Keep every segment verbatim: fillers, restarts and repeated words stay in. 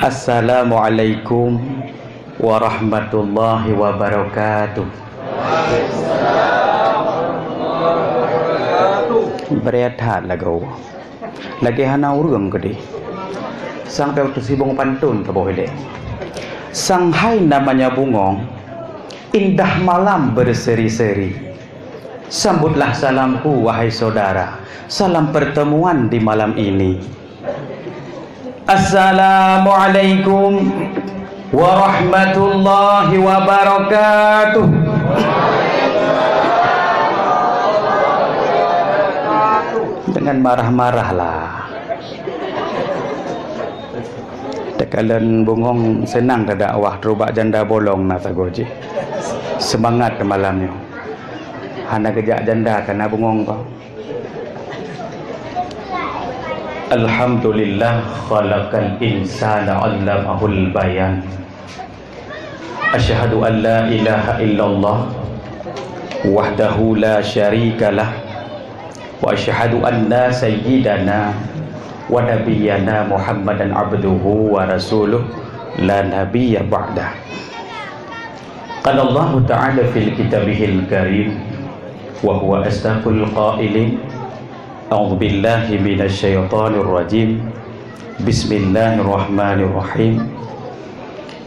Assalamualaikum warahmatullahi wabarakatuh. Beuraya that lagoe. Lagée hana ureuëng keudeh. Sang peuet sibong pantôn keuboh ilée. Sang hai namanya bungong, indah malam berseri-seri. Sambutlah salamku, wahai saudara. Salam pertemuan di malam ini. Assalamualaikum warahmatullahi wabarakatuh. Jangan marah-marahlah. Takalon bungong seunang tadakwah, trok bak janda bolong na sagoe jih. Seumangat keu malam nyoe. Hana geujak janda kana bungong ko. Alhamdulillah, khalaqal insana 'allamahul bayan. Asyhadu an la ilaha illallah wahdahu la syarikalah, wa asyhadu anna sayyidana wa nabiyyana Muhammadan abduhu wa rasuluh, la nabiyya ba'dah. Qala Allahu ta'ala fil kitabihil karim, wa huwa asdaqul qailin, a'udzu billahi minasy syaithanir rajim. Bismillahirrahmanirrahim.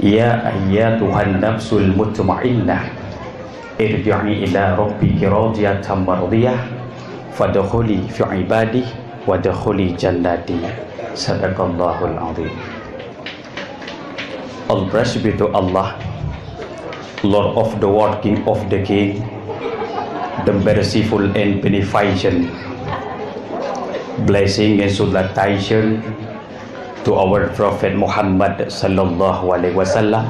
Ya ayyatuhan nafsul mutmainnah, irji'i ila rabbiki radiyatan mardiyah, fadkhuli fi ibadi, wadkhuli jannati. Sadaqallahul azim. All praise be to Allah, Lord of the world, King of the king, the merciful and beneficent. Blessing and salutation to our Prophet Muhammad sallallahu alaihi wasallam,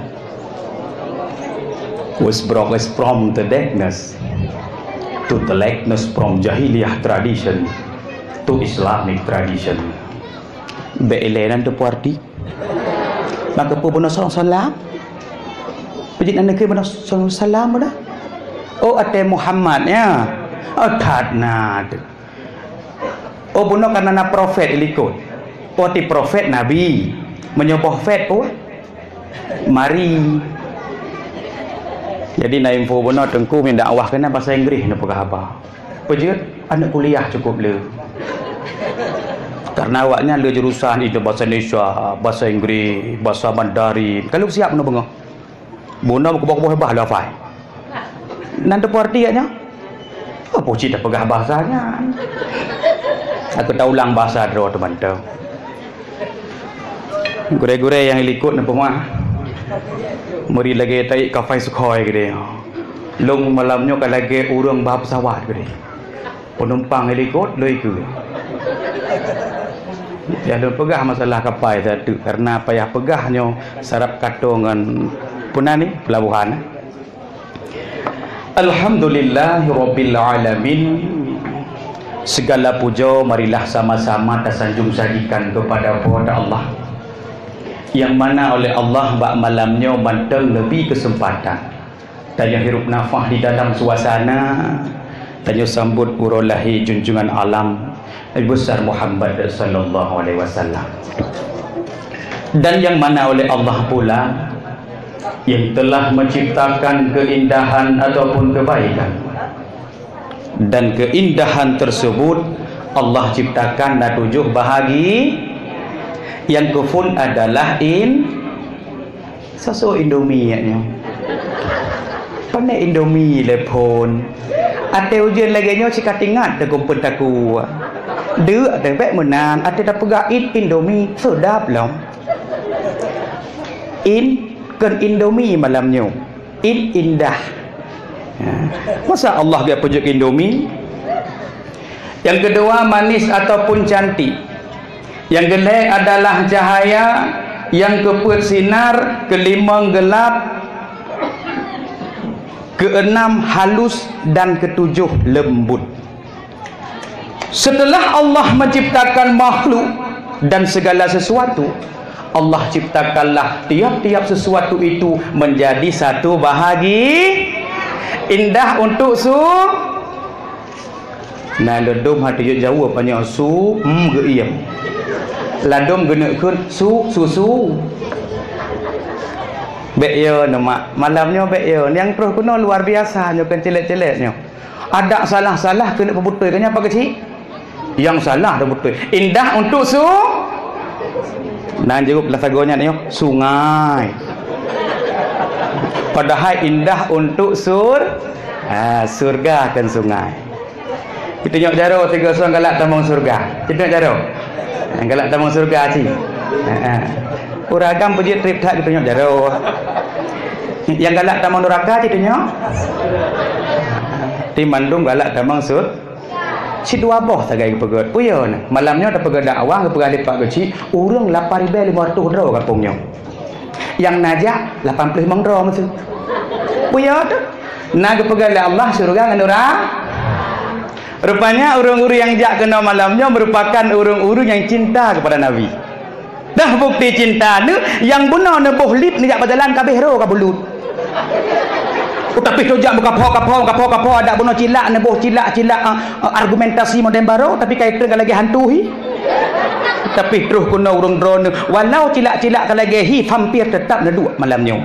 who has brought us from the darkness to the likeness, from jahiliyah tradition to Islamic tradition. Bék ilée nan teupeue arti. Maka peue bunoe sallallahu alaihi wasallam? Peue jeuet nan neukheun bunoe sallallahu alaihi wasallam dah? Oh, até Muhammad, ya. Oh, that na teuh. Oh, bunoe kana na profet ilikot. Oh, ti profet nabi. Meunyoe boh fet, oh, mari. Jadi na info bunoe teungku min dakwah keunan basa Inggréh neupeugah haba. Peue jeuet? Aneuk kuliah cukôp le. Karena awaknyan le jurusan itu bahasa Indonesia, bahasa Inggris, bahasa Mandarin. Ka lheueh siap bunoe beungoh. Bunoe kuboh-kuboh bah lafai. Nan teupeue arti nyan? Apa cit tapeugah bahasa nyan? Aku taulang bahasa droe teumantong. Gurée-gurée nyang ilikot neupeugah, meuri lagée taék kafai Sukhoi keudeh. Lôn malam nyoe ka lagée ureuëng ba pesawat keudeh. Penumpang ilikot lôn ikeue. Yah lôn peugah masalah kapai teuh, karena payah peugah nyoe sarab katong ngon peue nan ni, pelabuhan. Alhamdulillahirabbil alamin. Segala puja marilah sama-sama tasanjung sajikan kepada Po teu Allah, yang mana oleh Allah bak malam nyoe mantong neubri keuseumpatan tanyoe hirup nafah di dalam suasana tanyoe sambot uroe lahé junjungan alam Nabi Besar Muhammad sallallahu alaihi wasallam. Dan yang mana oleh Allah pula yang telah menciptakan keindahan ataupun kebaikan. Dan keindahan tersebut Allah ciptakan na tujoh bahagi. Nyang keuphon adalah in-, soe-soe Indomie nyoe. Pane Indomie le phon. Até ujeuen lagée nyoe cit ka teuingat teukumpul takue. Deuk teuh bék meunan, até tapeugah in-, Indomie, seudap lom. In-, kon Indomie malam nyoe. In-, indah. Ha. Masa Allah geupeujeuet Indomie? Yang kedua, manis ataupun cantik. Yang keulhée adalah cahaya, yang keupeuet sinar, keulimong geulap, keuenam halus, dan keutujoh leumbut. Setelah Allah menciptakan makhluk dan segala sesuatu, Allah ciptakanlah tiap-tiap sesuatu itu menjadi satu bahagi. Indah untuk su-, na lôn dum hana jaweueb, hanya su, hmm, geuiem. Ladôm geuneuk kheun su, susu. Bék yo neuh mak, malam nyoe bék yo. Nyang troh keunoe luar biasa nyoe, kon célék-célék nyoe. Adak salah-salah keuneuk peubeutôi, kanya apa keuci? Nyang salah dah beutôi. Indah untuk su-, nan jaweueb lah sagoe nyan nyoe, sungai. Padahai indah untuk sur-, ha, surga kon sungai. Geutunyok jaroe sigoe-soe galak tamong syeuruga. Geutunyok jaroe. Nyang galak tamong syeuruga cit. Ha, ha. Ureueng agam peujeuet trép that geutunyok jaroe. Nyang galak tamong nuraka cit tunyok. Ti mandum galak tamong syeur-, sidua boh sagai geupeugét. Peue yo na? Malam nyoe tapeugét dakwah geupeugah lé Pak Geuchik, ureueng lapan ribèe limong reutôh droe gampông nyoe. Nyang na jak lapan ploh limong droe meusu. Peue yo teuh? Na geupeugah lé Allah syeuruga ngon nura-. Rupanya ureueng-ureueng nyang jak keunoe malam nyoe meurupakan ureueng-ureueng nyang cinta keupada Nabi. Dah bukti cinta neuh, nyang bunoe neuboh lip neujak bak jalan ka abéh roe ka bulut. Oh, tapi tu jak meukapo-kapo, meukapo-kapo, adak bunoe cilak neuboh cilak-cilak, ah, ah, argumentasi modern baru, tapi ka itrön ka lagèe hantu hi. Tapi troh keunoe ureueng droeneuh, walau cilak-cilak ka lagèe hi, vampir teutap neuduek malam nyoe.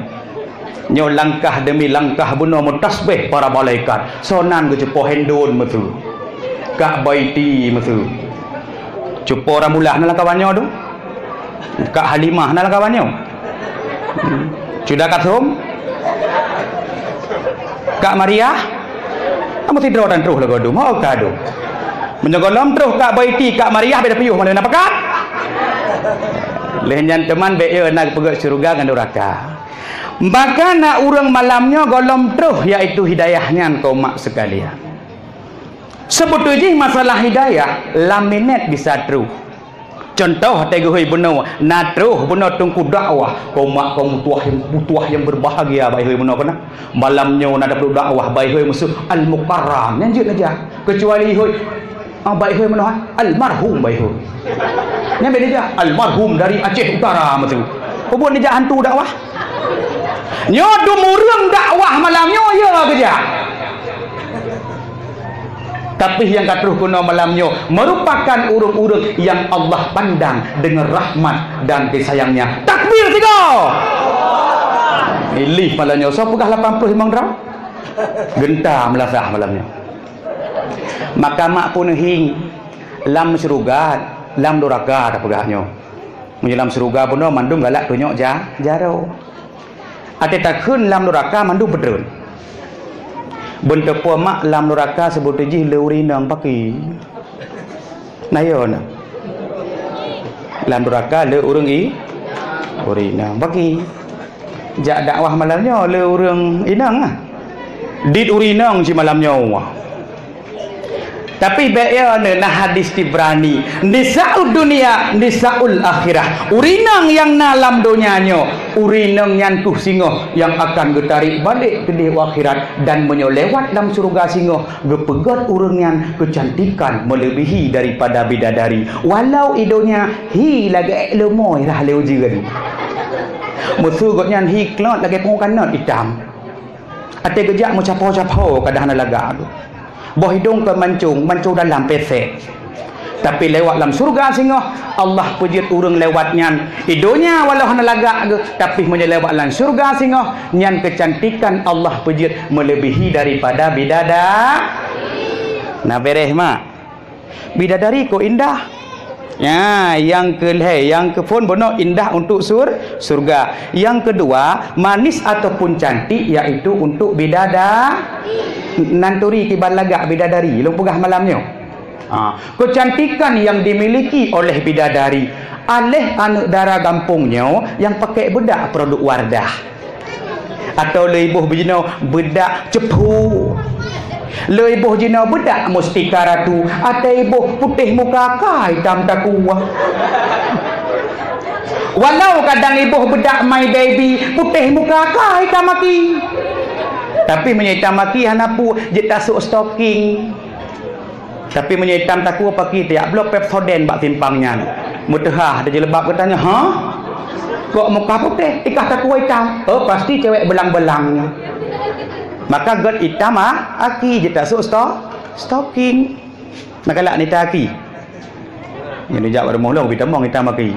Nyoe langkah demi langkah bunoe meutasbih para malaikat. Sonan geucupo Hindun meusu. Kak Baiti meusu. Cupo Rambulah na lakawan nyoe tu. Kak Halimah na lakawan nyoe. Cuda Kasum. Kak Mariah. Kamu sidroe tan troh lagoe du. Mau ka du. Meunyoe gohlom troh Kak Baiti, Kak Mariah beda piôh malah na pakat. Lheuh nyan teuma bék yo na geupeugét syeuruga ngon nuraka. Maka na ureueng malam nyoe gohlom troh, yaitu hidayah nyan, kaum mak sekalian. Seubeutoe jih masalah hidayah, lam minét bisa troh. Cuntoh, watèe geuhôi bunoe, na troh bunoe teungku dakwah, kaum mak, kaum meutuah nyang, meutuah nyang berbahagia, baik hôi bunoe keunan. Malam nyoe na dapeuduek dakwah, baik hôi meusu Al-Mukarram, nyan jeuet neujak. Keucuali hôi Ah, baik hôi meunoe, almarhum baik hôi. Nyan beda jak, almarhum dari Aceh Utara meusu. Peue buet neujak hantu dakwah? Nyoe dum ureueng dakwah malam nyoe ya geujak. Tapi nyang ka troh keunoe malam nyoe merupakan ureueng-ureueng nyang Allah pandang dengan rahmat dan kasih sayang-Nya. Takbir tiga! Ilih malam nyoe, soe peugah lapan ploh limong droe? Genta meulasah malam nyoe. Maka mak peunehieng lam syeuruga, lam nuraka tapeugah nyoe. Meunyoe lam syeuruga bunoe mandum galak tunyok ja-, jaroe. Até takheun lam nuraka mandum peudreun. Beuneuteupeu mak lam nuraka seubeutoe jih le ureueng inong paki. Na yo na. Lam nuraka le ureueng i-, ureueng inong paki. Jak dakwah malam nyoe le ureueng inong ah. Dit ureueng inong cit malam nyoe. Tapi bék yo na hadis Tibrani, "Nisaud dunia, nisaul akhirah." Ureueng inong nyang na lam donya nyoe, ureueng inong nyan keuh singoh nyang akan geutarek balek keudeh u akhirat, dan meunyoe lewat lam syeuruga singoh, geupeugét ureueng nyan keucantikan meuleubèhi daripada bidadari. Walau i donya hi lagèe ék leumoi rhah lé ujeuen. Meusu gobnyan hi klot lagèe pungo kanot itam. Até geujak meucapo-capo kadang hana lagak. Boh idong kon mancong, mancong dalam pesek. Tapi lewat lam syeuruga singoh, Allah peujeuet ureueng lewat nyan. I donya walau hana lagak geuh, tapi meunyoe lewat lam syeuruga singoh, nyan keucantikan Allah peujeuet meuleubèhi daripada bidada-. Na beres, mak. Bidadari kok indah. Ya, nyang keulhèe, nyang keuphôn bunoe indah untuk sur-, syeuruga. Nyang keudua, manis ataupun cantik, yaitu untuk bidada-. Nan turi kiban lagak bidadari, lôn peugah malam nyoe. Ha, kecantikan yang dimiliki oleh bidadari, aléh aneuk dara gampông nyoe nyang pakai beudak produk Wardah. Atau lé iboh jinoe beudak cepu. Lé iboh jinoe beudak mustika ratu. Atau iboh putéh muka ka itam takue. Walau kadang iboh beudak my baby, putéh muka ka itam aki. Tapi meunyoe itam aki hana peue, jeuet tasok stocking. Tapi meunyoe itam takue paki tiak bloe Pepsodent bak simpang nyan. Meuteuhah di jilbab geutanyoe, "Hah? Kok muka putéh, ikah takue itam?" "Oh, pasti cewek belang-belang nyan." Maka gét itam, ah, aki jeuet tasok sto-, stocking. Na galak nita aki. Nyan jak bak rumoh lôn, pih tamong ita maki.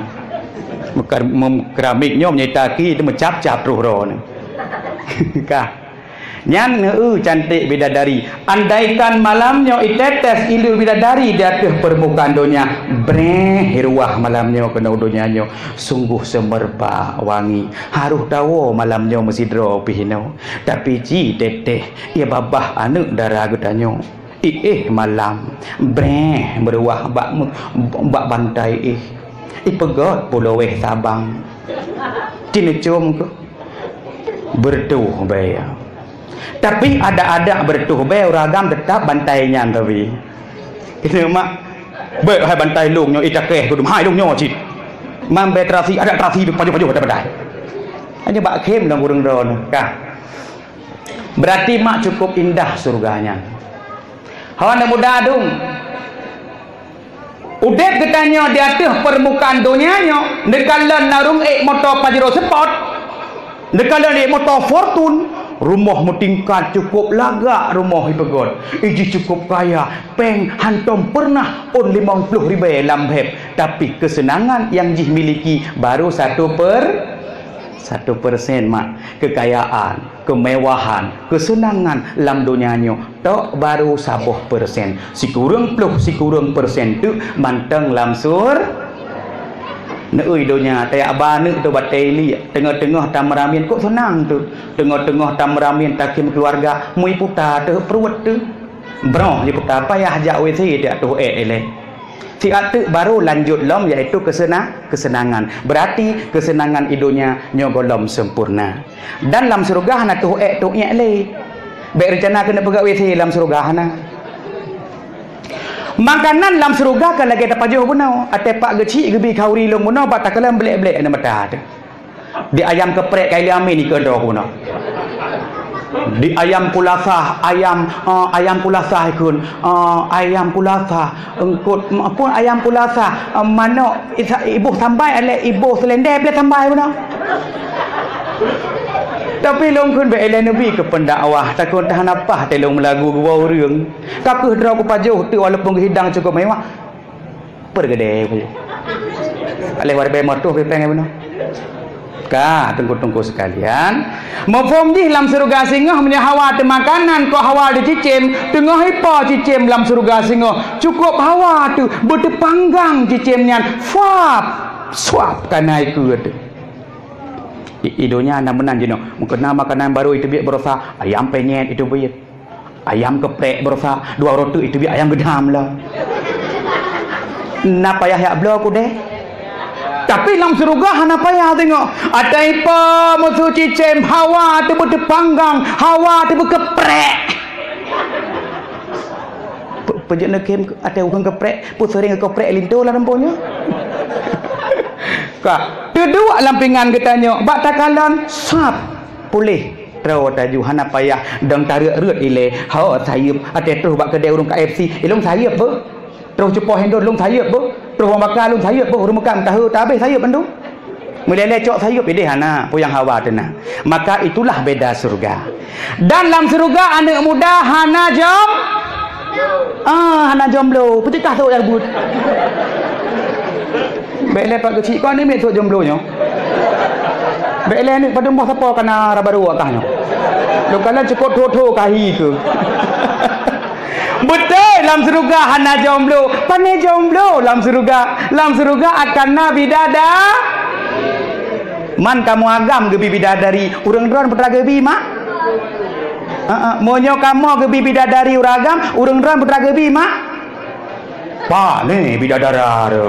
Mekar-, mem-, keramik nyoe meunyo ita aki, itu meucap-cap troh droeneuh. Kah. Nyan, heu, cantik bidadari. Andaikan malam nyoe itetes ileue bidadari di ateueh permukaan donya, breh, ruah malam nyoe keunoe donya nyoe. Sungguh seumeurba wangi. Harôh tawoe malam nyoe meusidroe pih inoe. Tapi ci tetes, ie babah aneuëk dara geutanyoe. Iéh malam, breh, meuruah bak me-, bak bantai éh. Ipeugöt pulo wéh sabang. Cineucom keuh. Beureutoh bèe. Tapi adak-adak beureutoh bèe ureueng agam teutap bantai nyan tapi. Keuneuk mak, bèk hai bantai lôn nyoe, ih, takeh kudum, hai lôn nyoe cit. Mam bèe terasi, adak terasi pajoh-pajoh adak bantai. Hanya bak khem lom ureueng droeneuh, kah. Berarti mak cukup indah syurga nyan. Hana mudah dong. Udép geutanyoe di ateueh permukaan donya nyoe, neukalon na ureueng ék moto Pajero Sport, neukalon ék moto Fortune, rumoh meutingkat cukup lagak rumoh ipeugöt. Ih jih cukup kaya, péng hantom pernah ôn limong ploh ribèe lam bheb, tapi keuseunangan nyang jih miliki baru satu per-, satu persen, mak. Kekayaan, kemewahan, keuseunangan lam donya nyoe tok baru saboh persen. Sikureueng ploh sikureueng persen teuk mantong lam sur-, neueu donya, tajak ba aneuk teuh batèe liek, teungoh-teungoh tameuramin kok seunang teuh. Teungoh-teungoh tameuramin takheun keuluwarga, meuiputa teuh pruet teuh. Broh jiputa payah jak W C tajak tuh ék ilèe. Siat teuk baru lanjut lom, yaitu keusena-, keuseunangan. Berarti keuseunangan i donya nyoe gohlom sempurna. Dan lam syeuruga hana tuh ék tuh iék lé. Bèk reuncana keuneuk peugah W C lam syeuruga hana. Makanan lam syeuruga ka lagèe tapajoh bunoe. Até pak geuchik geubi khauri lôn bunoe bak takalon blek-blek aneuk mata teuh. Di ayam keprek kai lé amin ikeue droe bunoe. Di ayam pulasah, ayam, eh, ayam pulasah ikun, eh, ayam pulasah, engkot, em, apa ayam pulasah, em, manok, isa-, iboh sambai, alek iboh selendai, pih sambai bunoe. Tapi lôn kheun bèk ilèe neubi keu pendakwah, takot hana paih teuh lôn meulagu geuwoe ureueng. Ka keuh droe kupajoh teuk walaupun geuhidang cukup mewah. Pergedé. Aleh warbe motoh pipeng bunoe. Ka, teungku-teungku sekalian, muphom jih lam syeuruga singoh meunyoe hawa teu makanan kok hawa teu cicém, teungoh ipo cicém lam syeuruga singoh, cukup hawa teuh, beuteupanggang cicém nyan, fap, suap kana ikeue teuh. I, i donya na meunan jinoe, meukeuna makanan barô iteubiet baroesa, ayam penyet iteubiet. Ayam keprek baroesa, dua uroe teuk iteubiet ayam geudam lom. Na payah jak bloe kudeh. Tapi lam syeuruga hana payah teungoh. Atai po musoh cicém, hawa teuh beuteupanggang, hawa teuh beukeprek. Pe-, peujeuet neukem atai ureueng keprek, peue seuring keprek linto lam rumpok nyoe. Ka, teuduek lam pingan geutanyoe, bak takalon, sab, puléh. Troh taju hana payah dong tareuet-reuet ilée, ho sayeuep, até troh bak keudée ureueng K F C, ilong sayeuep beuh. Troh cupoh endon ilong sayeuep beuh. Troh wang baka ilong sayeuep beuh, ureueng meukat meukahe tabeh sayeuep mandum. Meulée-lée cok sayeuep ideh hana, peue nyang hawa teuh na. Maka itulah beda syeuruga. Dan lam syeuruga aneuëk muda hana jom, ah, hana jomblo. Peutikah sôk nyang buet. Bék lé Pak Geuchik, kon ni miet sôk jomblo nyoe. Bék lé ni padum boh sapo kana raba dua kah nyoe. Lôn kalon cukop tho-tho kahi keu. Beutôi, lam syeuruga hana jomblo. Pane jomblo lam syeuruga? Lam syeuruga akan na bidada-, man kamoe agam geubi bidadari, ureueng droe putra geubi, mak? Heeh, meunyoe kamoe geubi bidadari ureueng agam, ureueng droe putra geubi, mak? Pane bidadara tu.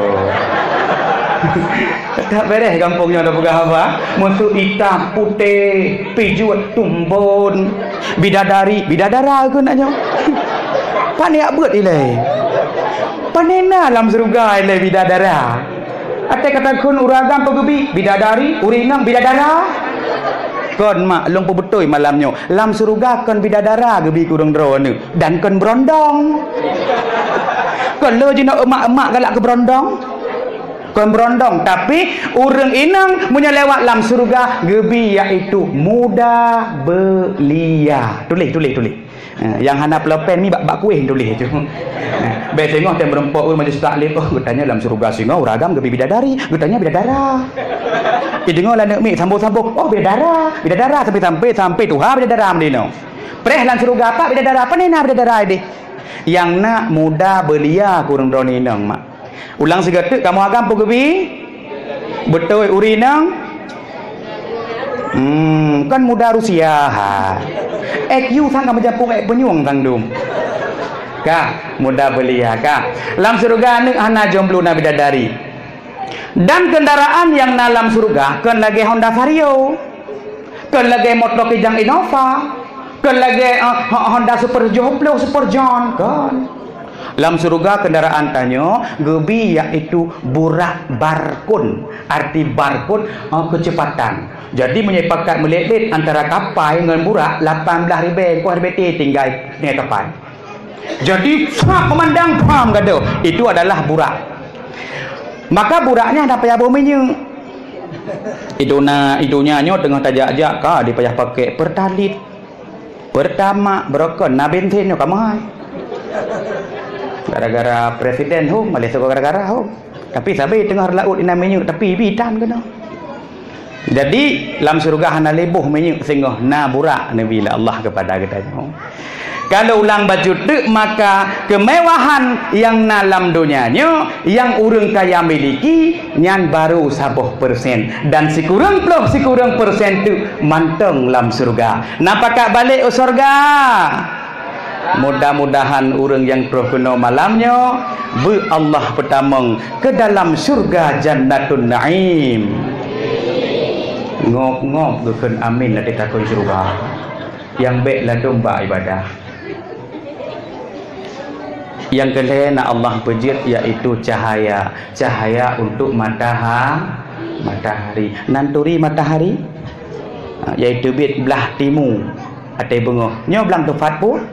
Teutap bereh gampông nyoe tapeugah haba. Musoh itam, putéh, pijuet, tumbon. Bidadari, bidadara keu nak nyoe. Pane jak beuet ilée. Pane na lam syeuruga ilée bidadara. Até kata kheun ureueng agam peugeubi, bidadari, ureueng inong bidadara. Kon mak, lôn peubeutôi malam nyoe. Lam syeuruga kon bidadara geubi keu ureueng droeneuh. Dan kon beurondong. Kon lé jinoe emak-emak galak keu beurondong. Kon beurondong, tapi ureueng inong meunyoe lewat lam syeuruga geubi yaitu muda belia. Tuléh, tuléh, tuléh. Eh, nyang hana pulpen mi bak, bak kueh tuléh tu. Eh, bèk singoh tem meurumpok ureueng majlis taklim, "Oh, geutanyoe lam syeuruga singoh ureueng agam geubi bidadari, geutanyoe bidadara." Ideungoe lé aneuk miet sambô-sambô, "Oh, bidadara, bidadara," sampai-sampai, sampai tuha bidadara meudinoe. Preh lam syeuruga pat bidadara, pane na bidadara idéh. Nyang na muda beulia keu ureueng droeneuh inong, mak. Ulang sigoe teuk, kamoe agam peue geubi? Beutôi, ureueng inong? Hmm, kan muda Rusia, ha. I Q sang ka meujampung ék peunyueng sang dum. Ka, muda beulia, ka. Lam syeuruga aneuk hana jomblo na bidadari. Dan kendaraan nyang na lam syeuruga kon lagèe Honda Vario. Kon lagèe moto Kijang Innova, kon lagèe, eh, Ho-, Honda Super tujoh ploh, Super John, kon. Lam syeuruga kendaraan tanyoe geubi yaitu burak barkun. Arti barkun, eh, keuceupatan. Jadi meunyoe pakat meulét-lét antara kapai ngon burak lapan blah ribèe, engkau ribèe tinggai ngon kapai. Jadi, sab peumandang pham gadoh, itu adalah burak. Maka burak nyan hana payah boh minyeuk. Itu na, itu nya nyoe teungoh tajak-jak ka dipayah pakai Pertalite, Pertamax, barokon na bensin nyoe ka meuhai. Gara-gara presiden hom, malèe sigoe gara-gara hom. Tapi sabe teungoh laôt inan minyeuk, tapi bi tan keunoe. Jadi, lam syeuruga hana lé boh minyeuk singoh na burak, neubi lé Allah keupada geutanyoe. Ka lôn ulang bacut teuk, maka keumewahan nyang na lam donya nyoe, nyang ureueng kaya miliki, nyan baru saboh persen. Dan sikureueng ploh sikureueng persen teuk mantong lam syeuruga. Na pakat balek u syeuruga? Mudah-mudahan ureueng nyang troh keunoe malam nyoe, beu Allah peutamong keu dalam syeuruga Jannatun Naim. Ngop-ngop geukheun amin lam takheun syeuruga. Nyang bèk ladôm bak ibadah. Nyang keu lhèe na Allah peujeuet, yaitu cahaya. Cahaya untuk mataha-, matahari. Nan turi matahari? Ha, yaitu teubiet blah timu. Até beungoh. Nyoe blang teufat peue?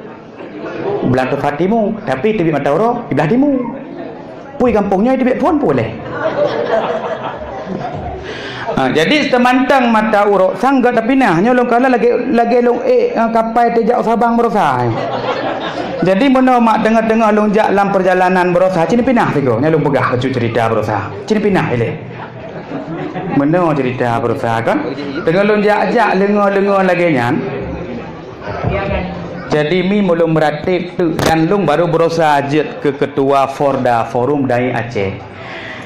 Blang teufat timu, tapi teubiet mata uroe di blah timu. Peue gampông nyoe teubiet phôn peue lé. Ha, jadi seumantang mata uroe sang gèt tapinah. Nyoe lôn kalon lagèe, lagèe lôn ék, ha, kapai teujak u Sabang baroesa. Jadi meunoe mak teungoh-teungoh lôn jak lam peurjalanan baroesa, ci neupinah sigoe. Nyoe lôn peugah bacut ceurita baroesa. Ci neupinah ilèe. Meunoe ceurita baroesa kan. Teungoh lôn jak-jak leungoe-leungoe lagèe nyan. Jadi mi meulôn meuratéb teuk dan lôn baru berusaha jeuet keu ketua Forda, Forum Dai Aceh.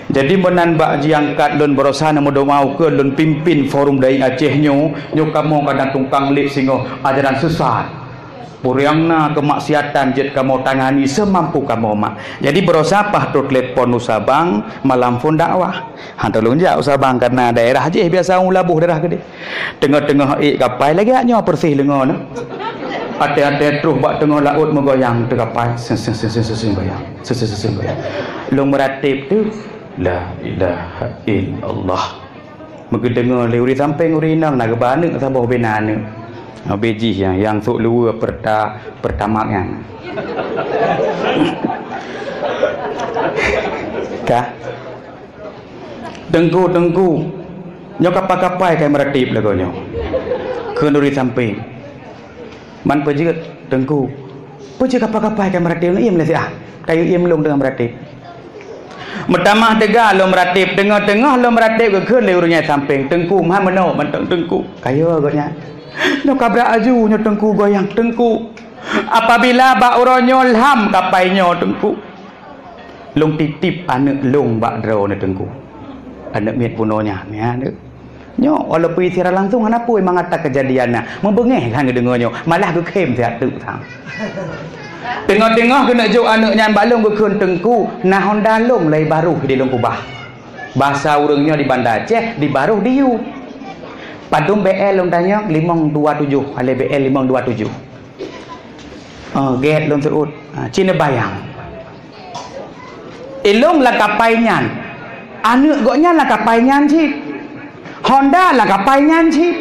Jadi meunan bak jiangkat lôn berusaha neumeudoa ukeue lôn pimpin Forum Dai Aceh nyoe, nyoe kamoe kadang tungkang lét singoh ajaran sesat. Peue nyang na keumaksiatan jeuet kamoe tangani seumampu kamoe mak. Jadi berusaha paih trok telepon u Sabang malam phon dakwah. Han tulông jak u Sabang karena daerah jih biasa u laboh daerah keudeh. Teungoh-teungoh ék kapai lagèe nyoe peureuseh leungoe nyoe. Até-até troh bak teungoh laôt meugoyang teuh kapai, seng, seng, seng, seng, seng, seng goyang. Seng, seng, seng, seng goyang. Lôn meuratéb teuk, "La ilaha illallah." Meugeudeungoe lé ureueng sampéng ureueng inong na geuba aneuk saboh bina aneuk. Habéh jih nyang, nyang sôk luweue perta-, Pertamax nyan. Ka. "Teungku, Teungku, nyoe kapai-kapai ka meuratéb lagoe nyoe?" Kheun ureueng sampéng. Man peujeuet, "Teungku, peue jeuet kapai-kapai ka meuratéb, neuiem lé siah. Kayue iem lôn teungoh meuratéb." Meutamah teuga lôn meuratéb, teungoh-teungoh lôn meuratéb geukheun lé ureueng nyang sampéng, "Teungku, meuhan meunoe mantong Teungku." Kayue gobnyan. "Nyoe ka brat aju nyoe Teungku goyang, Teungku. Apabila bak uroe nyoe lham kapai nyoe Teungku." Lôn titip aneuk lôn bak droeneuh Teungku. Aneuk miet bunoe nyan, ya, aneuk. Nyoe, walaupun siaran langsung hana peue mangat that keujadian na. Meubeungéh kan geudeungoe nyoe, malah geukhém siat teuk sang. Teungoh-teungoh geuneuk jok aneuk nyan bak lôn geukheun Teungku, na honda lôn lé baroh di lôn keubah. Basa ureueng nyoe di Banda Aceh, di baroh di yue. Padum B L lôn tanyong, limong dua tujoh, alé B L limong dua tujoh. Oh, gét lôn seuôt. Ha, ci neubayang. Ilôn lam kapai nyan. Aneuk gobnyan lam kapai nyan cit. Honda lam kapai nyan cit.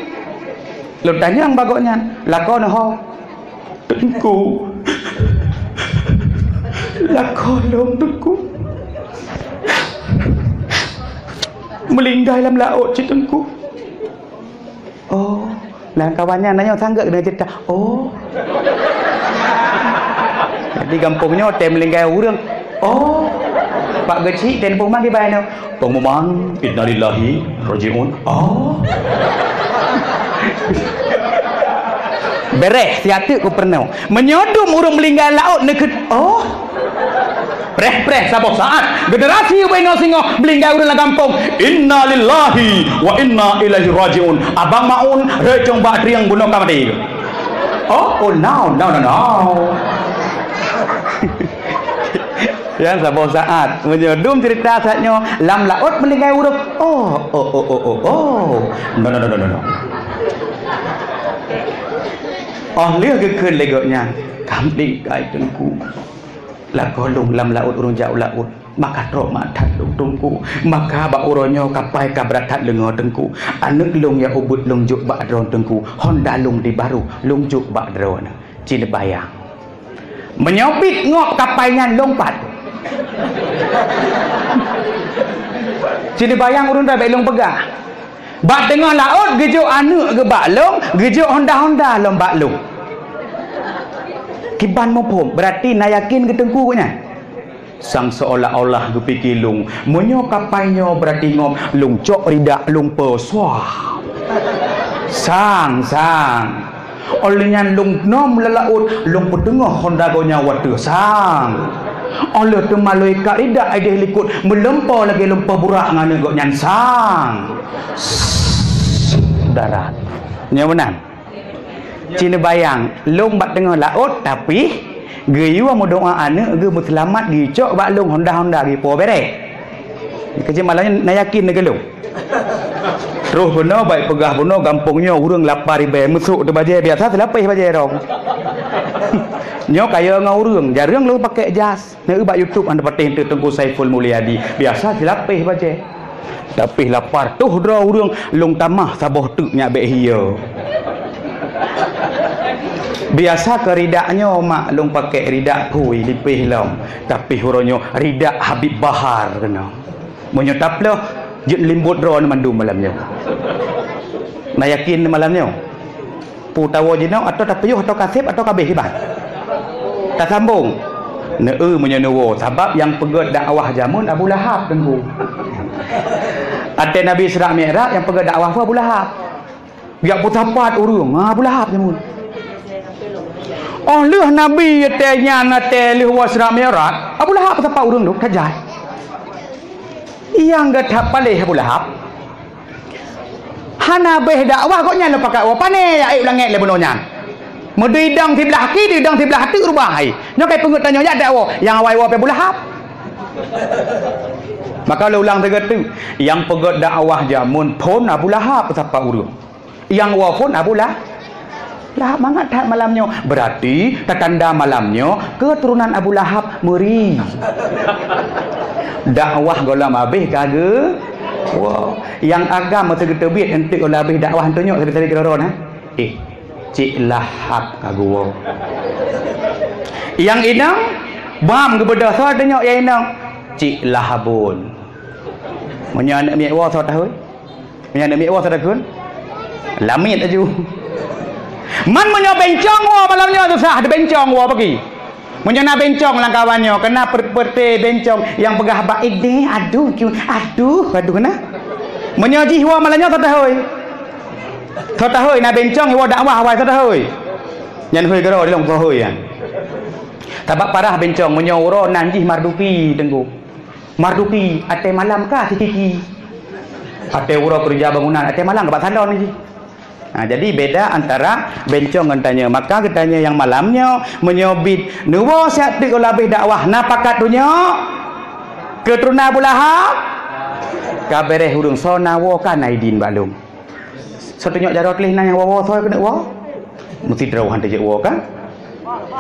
Lôn tanyong bak gobnyan, "Lakoe neuh ho?" "Teungku. Lakoe lôn, Teungku. Meulinggai lam laôt cit, Teungku." Oh, lam kawan nyan nyoe sanggeut keuneuk ceurita. Oh. Di gampông nyoe tem linggai ureuëng. Oh. Pak geuchik tem pengumuman kiban nyoe. Pengumuman, innalillahi rajiun. Oh. Bereh, siat teuk ku peurunoe. Meunyoe dum ureuëng meulinggai laôt neukheun, oh. Preh-preh saboh saat, generasi ubé nyoe singoh meulinggai ureuëng lam gampông. Innalillahi wa inna ilaihi rajiun. Abang Maun, reucong bak trieng bunoe ka maté. Oh, oh, no, no, no, no. Nyang saboh saat, meunyoe dum cerita saat nyoe lam laôt meulinggai ureuëng. Oh, oh, oh, oh, oh, oh. No, no, no, no, no, no. Oh, lheueh geukheun lé gobnyan, "Kam lingkai Teungku. Lakoe lôn lam laôt ureuëng jak u laôt, maka trok mat that lôn Teungku. Maka bak uroe nyoe kapai ka brat that leungoe Teungku. Aneuëk lôn nyang ubit lôn jok bak droe Teungku. Honda lôn di barô lôn jok bak droe nyoe." Ci neubayang. Meunyoe bit ngop kapai nyan lôn pat. Ci neubayang ureuëng dai bék lôn peugah. Bak teungoh laôt geujok aneuëk geuh bak lôn, geujok honda-honda lom bak lôn. Kiban muphom, beurati na yakin keu Teungku nyan. Sang seolah-olah geupike lôn, meunyoe kapai nyoe beurati ngop lôn cok ridak lôn peue, suah. Sang, sang. Óh lheueh nyan lôn nom lam laôt, lôn peuteungoh honda gobnyan u ateueh, sang. Óh lheueh teuma lôn ikat ridak idéh likot, meulumpoe lagée lumpoe burak ngon aneuëk gobnyan, sang. Darat. Nyoe meunan. Ci neubayang, lôn bak teungoh laôt, tapi geuyue meudoá aneuëk geuh meuseulamat geucok bak lôn honda-honda geuh po bereh. Keuci malam nyoe na yakin lagée lôn. Troh bunoe, baik peugah bunoe, gampông nyoe ureuëng lapar ribée, meusok teuh bajée, biasa seulapéh bajée dong. Nyoe kaya ngon ureuëng, jareueng lôn pakai jas. Neu bak YouTube hana patéh teuh Teungku Saiful Mulyadi. Biasa seulapéh bajée. Tapi lapar toh droe ureuëng lôn tamah saboh teuk nyak bék hiye. Biasa keu ridak nyoe mak lôn pakai ridak phui lipéh lom. Tapi uroe nyoe ridak Habib Bahar keunoe. Meunyoe taploh jeuet limbot droe mandum malam nyoe. Na yakin malam nyoe? Peue tawoe jinoe atawa tapiôh atawa kaseb atawa kabéh kiban? Tasambong. Neu meunyoe neuwoe, sabab nyang peugét dakwah jameun Abu Lahab Teungku. Até Nabi Isra Mi'raj nyang peugét dakwah peue Abu Lahab. Jak peusapat ureuëng, ha, Abu Lahab jameun. Óh lheueh Nabi até nyan até lheueh woe Isra Mi'raj, Abu Lahab peusapat ureuëng tu, ka jai. Nyang geuthap paléh Abu Lahab. Hana béh dakwah gobnyan lôn pakat woe, pané ya ék langét lé bunoe nyan. Meudui dong siblah ki, dui dong siblah teuk rubah hai. Nyoe kai peungeuet tanyoe jak dakwah, nyang awai woe pih Abu Lahab. Maka lôn ulang sigoe teuk, nyang peugét dakwah jameun phon Abu Lahab peusapat ureuëng. Nyang woe phon Abu Lah-, Lahab mangat that malam nyoe. Berarti tatanda malam nyoe keuturonan Abu Lahab meuri. Dakwah gohlom habéh ka geu-, woe. Nyang agam meuteugeuteubit enteuk gohlom habéh dakwah tunyok sabe-sabe keudroe-droe na. Eh, Cik Lahab ka geuwoe. Nyang inong bam geubeudôh soe tunyok nyang inong. Cik Lahabon. Meunyoe aneuëk miet woe soe tahôi? Meunyoe aneuëk miet woe soe takheun? Lamiet laju. Man meunyoe bencong woe malam nyoe susah, ada bencong woe pagi. Meunyoe na bencong lam kawan nyoe, keunan per-, peureté bencong nyang peugah bak idéh, aduh, kiu, aduh, aduh, keunan. Meunyoe jih woe malam nyoe soe tahôi? Soe tahôi na bencong woe dakwah awai soe tahôi? Nyan hôi keudroe dilong soe hôi nyan. Sabab parah bencong meunyoe uroe nan jih Marduki Teungku. Marduki, até malam ka sikiki. Até uroe keureuja bangunan, até malam ka bak salon jih. Ha, jadi beda antara bencong ngon tanyoe. Maka geutanyoe nyang malam nyoe, meunyoe bit neuwoe siat teuk gohlom habéh dakwah, na pakat tunyok keuturonan Abu Lahab? Ka béréh ureuëng soe na woe ka na idin bak lôn. Soe tunyok jaroe tuléh na nyang woe-woe soe keuneuk woe? Meusidroe han teujeuet woe kan?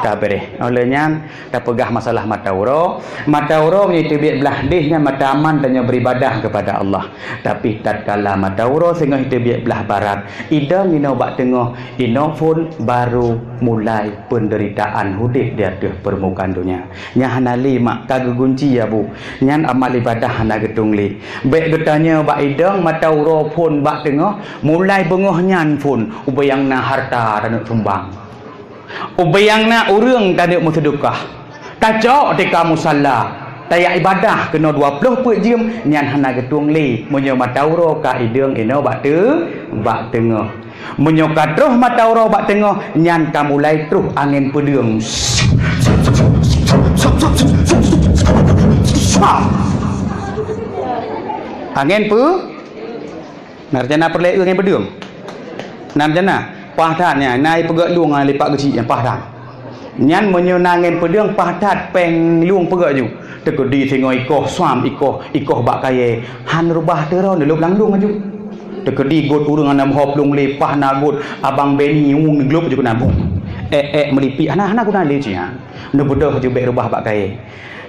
Ka béréh. Óh lheueh nyan, tapeugah masalah mata uroe. Mata uroe meunyoe teubiet blah déh nyan mata aman tanyoe beribadah kepada Allah. Tapi tatkala mata uroe singoh teubiet blah barat, idong inoe bak teungoh, inoe phon baru mulai penderitaan udép di ateueh permukaan donya. Nyan hana lé mak ka geugunci ya bu. Nyan amal ibadah hana geutung lé. Bék geutanyoe bak idong mata uroe phon bak teungoh, mulai beungoh nyan phon ubé nyang na harta taneuk sumbang. Ubé nyang na ureuëng taneuk meuseudukah. Tacok teuka musalla, tajak ibadah keunoe dua ploh peuet jeuem, nyan hana geutueng lé meunyoe mata uroe ka ideueng inoe bak teu-, bak teungoh. Meunyoe ka troh mata uroe bak teungoh, nyan ka mulai troh angén peudeueng. Angén peu-, Na rencana peureulée angén peudeueng? Na rencana? Paih that nyan, na ipeugét lueng ngon lipak geuchik nyan, paih that. Nyan meunyoe na angén peudeueng, paih that péng lueng peugét ju. Teukeudi singoh ikoh suam, ikoh, ikoh bak kayée, han reubah teuro neulôb lam lueng aju. Teukeudi gôt ureuëng hana meuho plueng lé, paih na gôt abang Beni ngung glôb ju keunan bung. Ék-ék meulipik, hana, hana guna lé cit nyan. Neubeudôh ju bék reubah bak kayée.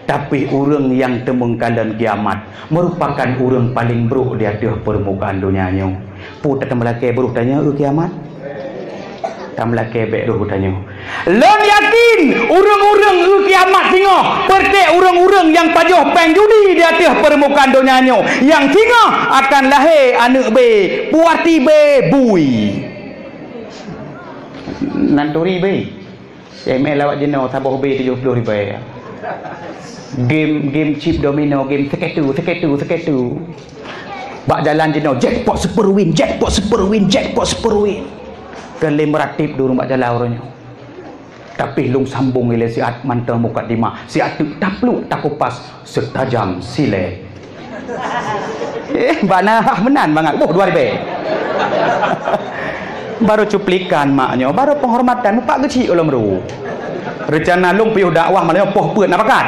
Tapi ureuëng nyang teumeung kalon kiamat meurupakan ureuëng paleng brôk di ateueh peurmukaan donya nyoe. Peue tateumé lakée beuroh tanyoe, eu kiamat? Tameulakée bék roh tanyoe. Lôn yakin, ureuëng-ureuëng eu kiamat singoh, peureté ureuëng-ureuëng nyang pajoh péng judi di ateueh peurmukaan donya nyoe, nyang singoh akan lahé aneuëk bé, puati bé, bui. Nan turi bé. Cék mé lawat jinoe saboh bé tujoh ploh ribée. Game, game chip domino, game seketu, seketu, seketu. Bak jalan jinoe, jackpot super win, jackpot super win, jackpot super win. Keu lé meuratéb di ureuëng bak jalan uroe nyoe. Tapi lôn sambong ilée siat mantong mukadimah, siat teuk tapluek takupas. Seutajam silée. Eh, bak na hah meunan mangat. Boh dua ribée. Barô cuplikan mak nyoe, barô penghormatan, mupak geuchik ulôn meuru. Rencana lôn piôh dakwah malam nyoe poh peuet na pakat.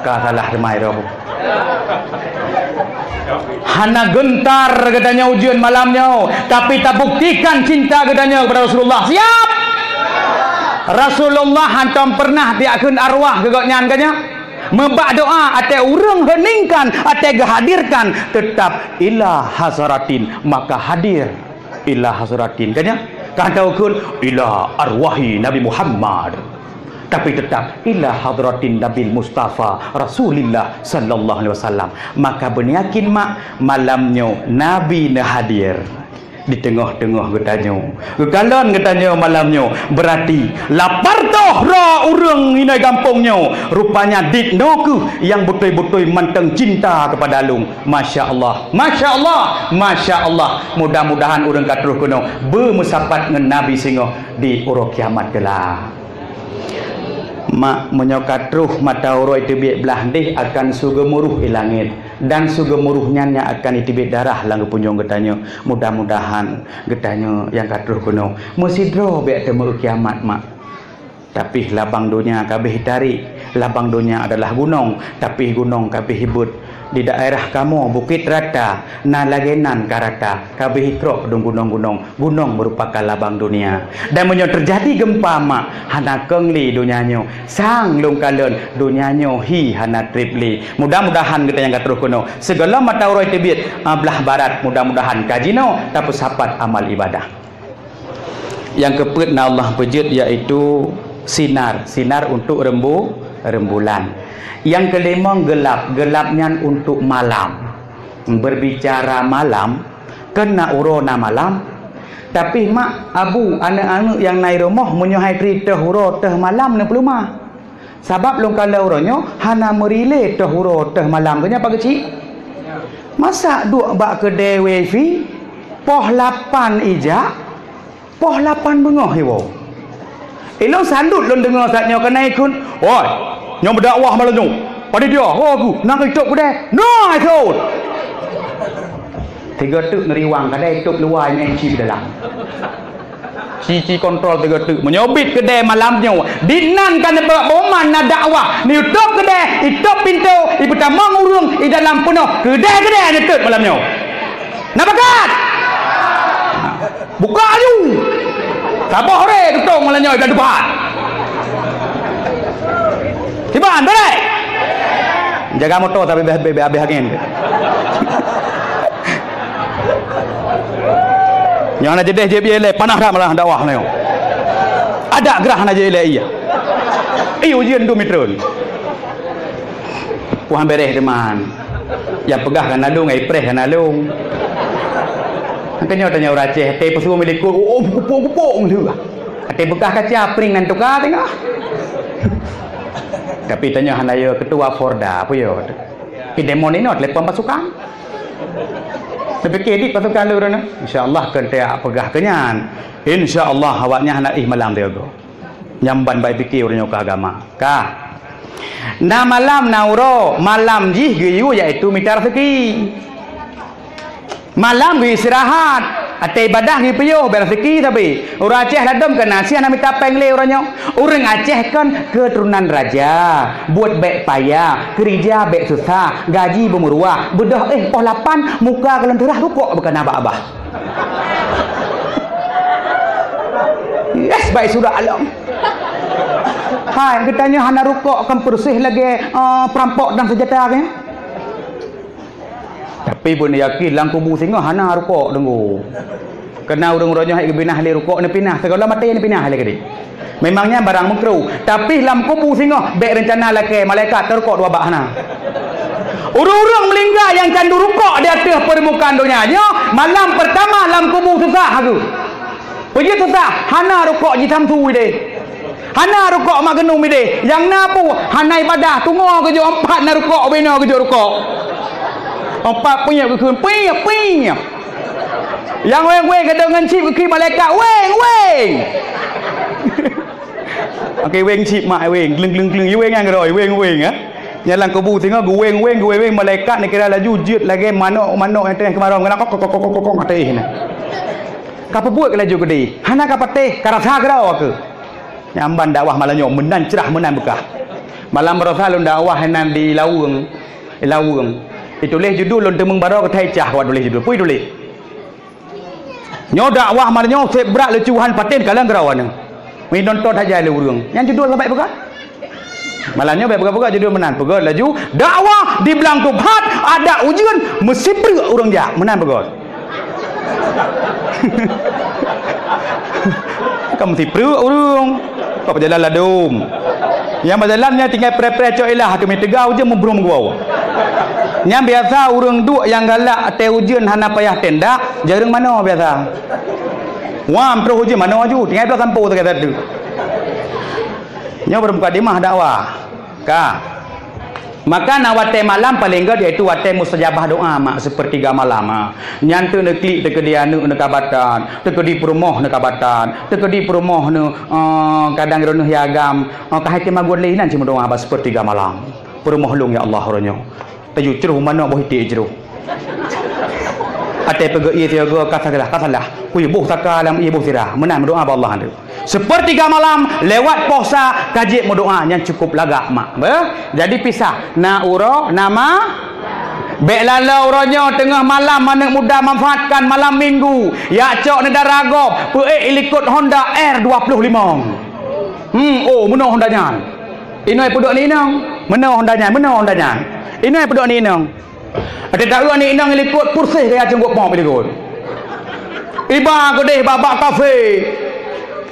Ka salah teuma roh. Hana geuntar geutanyoe ujeuen malam nyoe, tapi tabuktikan cinta geutanyoe kepada Rasulullah. Siap? Rasulullah hantom pernah tiakkeun arwah keu gobnyan, ka nyoe? Meubak doa, até ureuëng heuningkan, até geuhadirkan, teutap ila hazratin, maka hadir ila hazratin. Ka nyoe? Ka teukeun ila arwahi Nabi Muhammad. Tapi teutap ila hadratin Nabil Mustafa Rasulillah sallallahu alaihi wasallam. Maka beuneuyakin mak, malam nyoe Nabi neuhadir. Di teungoh-teungoh geutanyoe. Geukalon geutanyoe malam nyoe. Beurati, lapar toh droe ureuëng inai gampông nyoe. Rupanya dit noe kheueh nyang beutôi-beutôi mantong cinta keupada lôn. Masya Allah. Masya Allah. Masya Allah. Mudah-mudahan ureuëng ka troh keunoe beumeusapat ngon Nabi singoh di uroe kiamat keulah. Mak, meunyoe ka troh mata uroe teubiet blah deh akan su geumuruh i langét. Dan su geumuruh nyan nyang akan jiteubiet darah lam geupunyueng geutanyoe. Mudah-mudahan geutanyoe nyang ka troh keunoe meusidroe bék teumeu kiamat, mak. Tapi labang donya ka abéh jitarék, labang donya adalah gunong, tapi gunong ka abéh jibeuet. Di daerah kamoe Bukit Rata na lagée nan ka rata, ka abéh jikrok dong gunong-gunong. Gunong meurupakan labang donya. Dan meunyoe teujadi geumpa, mak, hana keueng lé donya nyoe. Sang lôn kalon donya nyoe hi hana treb lé. Mudah-mudahan geutanyoe nyang ka troh keunoe sigohlom mata uroe teubiet, ah, blah barat, mudah-mudahan ka jinoe tapeusapat amal ibadah. Nyang keupeuet na Allah peujeuet, yaitu sinar, sinar untuk rembu-, rembulan. Nyang keulimong geulab, geulab nyan untuk malam. Berbicara malam, Kan na uroe na malam. Tapi mak, abu, aneuëk-aneuëk nyang na i rumoh meunyoe hai tri teuh uroe teuh malam neupeuleumah. Sabab lôn kalon uroe nyoe hana meurilée teuh uroe teuh malam. Keu nyan, Pak Geuchik? Masa duek bak keudée wifi, poh lapan ijak, poh lapan beungoh iwoe. Ilôn salut lôn deungoe saát nyoe keunan ikheun, "Woi, nyang meudakwah malam nyoe, panitia, ho aku, nang itôb keudée, na ikheun!" Tiga teuk neuriwang, kadai itôb luwa, nyang chip dalam. Ci-ci kontrol tiga teuk. Meunyoe biet keudée malam nyoe, dinan ka neubeuet boman na dakwah, neutôb keudée, itôb pintoe, ipeutamong ureuëng, i dalam peunoh, keudée-keudée neutôb malam nyoe. Na pakat? Buka aju. Saboh re tutong malam nyoe dan tupat. Tiban, bere. Jaga moto tapi be, be, be, habis angin. Nyang na jedeh je biele panah dah malah dakwah nyoe. Ada gerah na je ilée iya. Ih, ujian dua meter. Puhan bereh teman. Nyang peugah ka nalung, ai preh ka nalung. Keu nyoe tanyong ureuëng Aceh, até peusu milikot, oh, oh, gupok-gupok ngon lheueh. Até beukah kaca, pring nan tuka tengah. Tapi tanyoe hana yo ketua Forda, apa yo? Pidemon inoe telepon pasukan. Tapi kredit pasukan lurus. Insya Allah keu teuak peugah keu nyan. Insya Allah awaknyan hana ih malam tiga. Nyamban baik pikir ureuëng nyoe ka agama. Ka. Na malam na uroe, malam jih geuyue yaitu mita rezeki. Malam geuistirahat, até ibadah geupiôh, beu rezeki sabe. Ureuëng Aceh ladom keu nasi hana mita péng lé uroe nyoe. Ureuëng Aceh kon keuturonan raja, buet bék payah, keurija bék susah, gaji beumeuruah, beudôh éh poh lapan, muka keu lôn teurah rukok beu kana babah. Yes, baik sudah alam. Hai, geutanyoe hana rukok kan peureuseh lagée eh, perampok dan senjata kan? Tapi pun yakin lam kubu singoh hana rukok deungo. Kena ureuëng-ureuëng nyoe hai geubinah lé rukok neupinah, segala maté neupinah lé gede. Memangnya barang makruh, tapi lam kubu singoh bék rencana lakée malaikat teurukok dua bak hana. Ureuëng-ureuëng meulingga nyang candu rukok di ateueh permukaan donya nyoe malam pertama lam kubu susah aku. Peujeuet susah, hana rukok jitamtui deh. Hana rukok mak geunum ideh. Nyang na pu hana ibadah, tungoe geujok empat na rukok, binoe geujok rukok. Empat piep geukheun, piep, piep. Nyang weng-weng gadong ngon chip geukheun malaikat, weng, weng. Oke, weng chip mak weng, gleng gleng gleng, weng nyang roi, weng weng ah. Nyan lam kubu singoh geuweng-weng, geuweng-weng malaikat neukira laju jeuet lagée manok-manok nyang teungoh keumarong, kok kok kok kok kok kok ateueh na. Ka peubuet laju gede, hana ka patéh, ka rasa keudroe keuh. Nyamban dakwah malam nyoe meunan cerah meunan beukah. Malam baroesa lôn dakwah inan di Laweueng, Laweueng. Ituléh judul lôn teumeung baroe keutai cah awak tuléh judul. Peue ituléh? Nyoe dakwah malam nyoe seb brat leucuhan paten kalang geurawa nyoe. Meunontôt haja lé ureuëng. Nyang judul sabai peugah. Malam nyoe bék peugah-peugah judul meunan. Peugah laju dakwah di Blang Tubhat ada ujeuen meusipreuk ureuëng jak. Meunan peugah. Ka meusipreuk ureuëng. Kok beujalan ladom. Nyang beujalan nyan tinggai preh-preh cok ilah keumiet teuga ujeuen meubrung gua. Nyang biasa ureuëng duek nyang galak até ujeuen hana payah tendak, jareueng manoe biasa. Wam troh ujeuen manoe aju, tinggai bloe sampoe sagai satu. Nyoe baru mukadimah dakwah. Ka. Maka na watée malam paléng gét yaitu watée mustajabah doa mak seupeurtiga malam. Ha. Nyan teuh neuklik teukeudi aneuëk neukabatan, teukeudi peurumoh neukabatan, teukeudi peurumoh neu eh, kadang droeneuh ya agam, eh, ka hai teumagun lé inan cit meudoa bak seupeurtiga malam. Peurumoh lôn ya Allah uroe nyoe. Taju jroh manoe boh iték jroh. Até peugah ié tiga ka salah, ka salah. Kui boh saka lam ié boh sirah. Meunan meudoa bak Allah tu. Seupeurtiga malam lewat posa ka jeuet meudoa nyang cukup lagak mak. Beh? Jadi pisah. Na uroe, nama Bék laloe uroe nyoe teungoh malam aneuëk muda manfaatkan malam minggu. Yak cok neudara gob, peuék ilikot Honda R dua puluh lima. Hmm, oh, meunoe Honda nyan. Inoe peuduek ni inong, meunoe Honda nyan, meunoe Honda nyan. Inoe peuduek ni inong. Ada tahu ni inong ilikot purseh gaya cungguk pom ilikot. Iba keudeh babak kafe.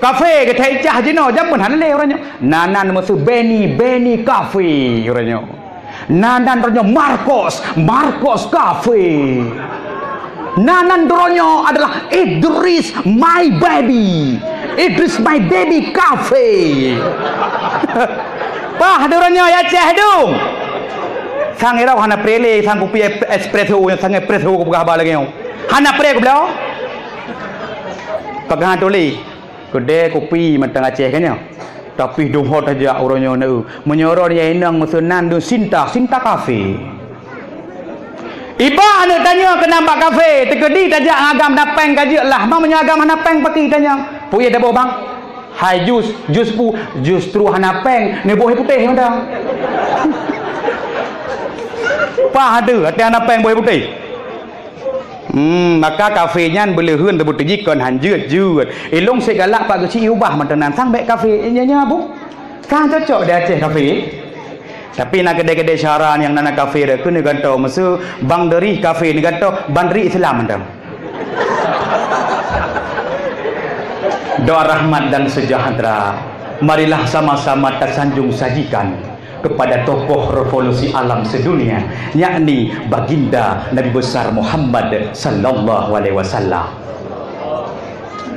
Kafe geutai cah jinoe, jameun hana lé uroe nyoe. Nanan meusu Benny, Benny Cafe uroe nyoe. Nanan droenyoe Marcos, Marcos Cafe. Nanan droenyoe adalah Idris my baby. Idris my baby Cafe. Pah droenyoe ya ceh dum. Sang irau hana prele, sang kupi espresso, sang espresso kupeugah ba lagée nyoe. Hana pre kubloe. Peugah tuléh. Keudè kupi mantong Aceh kan nyoe. Tapi dum hot aja uroe nyoe na. Meunyoe uroe nyoe inong meuseunan dum Sinta, Sinta Cafe. Iba aneuk tanyoe keunan bak kafe, teukeudi tajak ngon agam na péng ka jeuet lah. Ma meunyoe agam hana péng paki tanyoe. Peue taboh bang? Hai jus, jus pu, justru hana péng, neuboh putéh mantong. Pah ada, hati hana péng boh putéh. Hmm, maka kafe nyan beuleuheun teubeuteuji kon han jeuet-jeuet. Ilong sek galak pak geuci ubah mantong nan sang bék kafe nyan nyan abu. Sang cocok di Aceh kafe. Tapi na kedai-kedai syara nyang na kafe dah kena ganto masa bang dari kafe ni ganto bandari Islam mantong. Doa rahmat dan sejahtera marilah sama-sama tasanjung sajikan kepada tokoh revolusi alam sedunia, yakni Baginda Nabi Besar Muhammad sallallahu alaihi wasallam.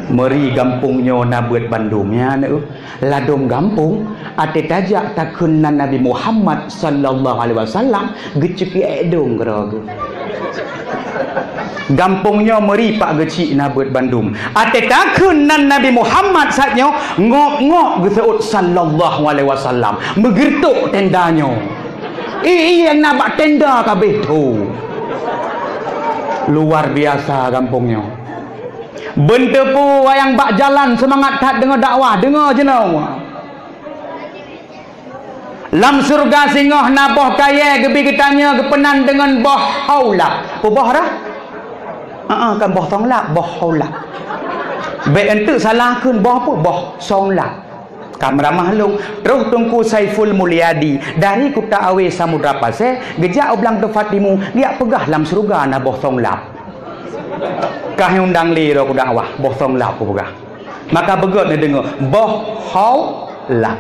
Meuri gampông nyoe na beuet bandum, ya, aneuk. Ladôm gampông, até tajak takheun nan Nabi Muhammad sallallahu alaihi wasallam, geuceukiek dong keudroe geuh. Gampông nyoe meuri pak geuchik na beuet bandum. Até takheun nan Nabi Muhammad saat nyoe, ngop-ngop geuseuôt sallallahu alaihi wasallam. Meugeureutok tenda nyoe. Ié-ié nyang na bak tenda ka abéh tho. Luar biasa gampông nyoe. Beuteupeue nyang bak jalan seumangat that deungoe dakwah, deungoe jinoe. Lam syeuruga singoh na boh kayée geubi geutanyoe geupeunan deungon boh haulab. Peue boh rhah? Heeh, kan boh thonglab, boh haulab. Bék eunteuk salah kheun boh peue? Boh songlab. Ka meuramah lôn, troh Teungku Saiful Mulyadi dari Kuta Awe Samudra Pasé geujak u Blang Teufat Timu, geujak peugah lam syeuruga na boh songlab. Ka undang lé droe keu dakwah, boh songlab kupeugah. Maka beugét neudeungoe, boh haulab.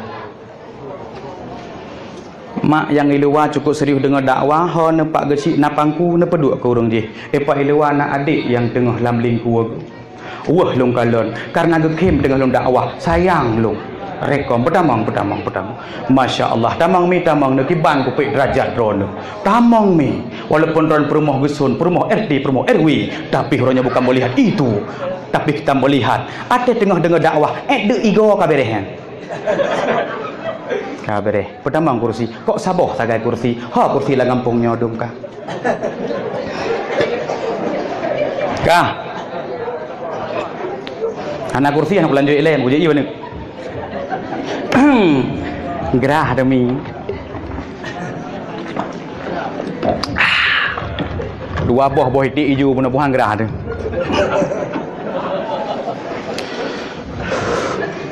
Mak nyang di luwa cukup serius deungoe dakwah, ho neupak geuchik na pangku, neupeuduek keu ureuëng jih. Di pat di luwa na adék nyang teungoh lam lingkue. Weueh lôn kalon, kareuna geukhém teungoh lôn dakwah, sayang lôn. Rekom, peutamong, peutamong, peutamong. Masya Allah, tamong mi, tamong neukiban kupék derajat droeneuh. Tamong mi, walaupun droen peurumoh geuson, peurumoh R T, peurumoh R W, tapi uroe nyoe bukan melihat itu, tapi kita melihat. Até teungoh deungoe dakwah, ék deuk igoe ka béréh nyan. Ka béréh. Peutamong kursi. Kok saboh sagai kursi? Ho kursi lam gampông nyoe dum ka. Ka. Hana kursi, hana kulanjut ilée, meukeujeuet ié baneuk. Grah demi. Dua boh boh iték iju bunoe buhan grah tu.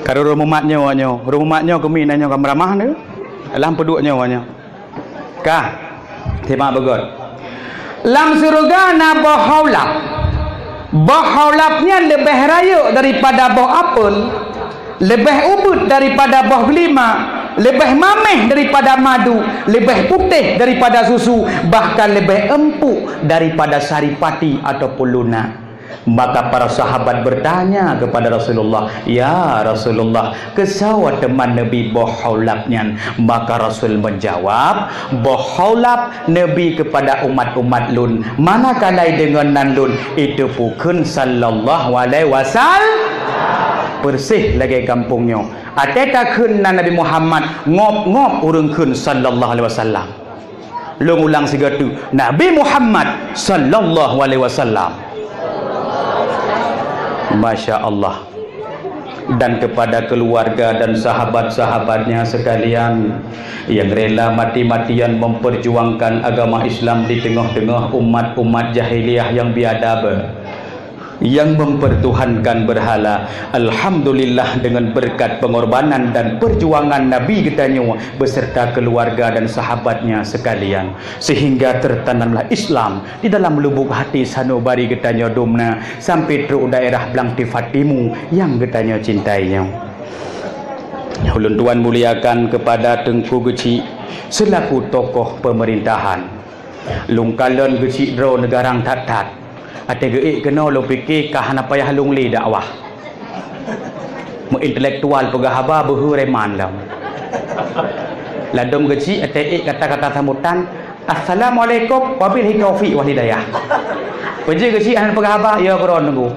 Ka ureuëng mumat nyoe, nyoe. Ureuëng mumat nyoe keuminan nyoe ka meuramah tu. Lam peuduek nyoe, nyoe. Ka. Simak beugét. Lam syeuruga na boh haulab. Boh haulab nyan leubeh rayeuk daripada boh apel, leubeh ubit daripada boh geulima, leubeh maméh daripada madu, leubeh putéh daripada susu, bahkan leubeh empuk daripada saripati ataupun lunak. Maka para sahabat bertanya kepada Rasulullah, "Ya Rasulullah, keusoe teuma neubi boh haulab nyan?" Maka Rasul menjawab, "Boh haulab neubi kepada umat-umat lôn, manakala deungon nan lôn, itu pukheun sallallahu alaihi wasal-." Persis lagée gampông nyoe. Até takheun nan Nabi Muhammad, ngop-ngop ureuëng kheun sallallahu alaihi wasallam. Lôn ulang sigoe teuk, Nabi Muhammad sallallahu alaihi wasallam. Masya Allah. Dan kepada keluarga dan sahabat-sahabatnya sekalian yang rela mati-matian memperjuangkan agama Islam di tengah-tengah umat-umat jahiliyah yang biadab, yang mempertuhankan berhala. Alhamdulillah, dengan berkat pengorbanan dan perjuangan Nabi geutanyoe beserta keluarga dan sahabatnya sekalian, sehingga tertanamlah Islam di dalam lubuk hati sanubari geutanyoe dumna sampai trok daerah Blang Tifat Timu yang geutanyoe cintai nyoe. Ulôn tuan muliakan kepada Teungku Geuchik selaku tokoh pemerintahan. Lôn kalon Geuchik droe neugarang that-that. Até geuék keunoe lôn pike ka hana payah lôn lé dakwah. Meu intelektual peugah haba beuhe reman lom. Ladôm Geuchik até ék kata-kata sambutan, "Assalamualaikum wabillahi taufiq wal hidayah." Peujeuet Geuchik hana peugah haba, ya keuron nunggu.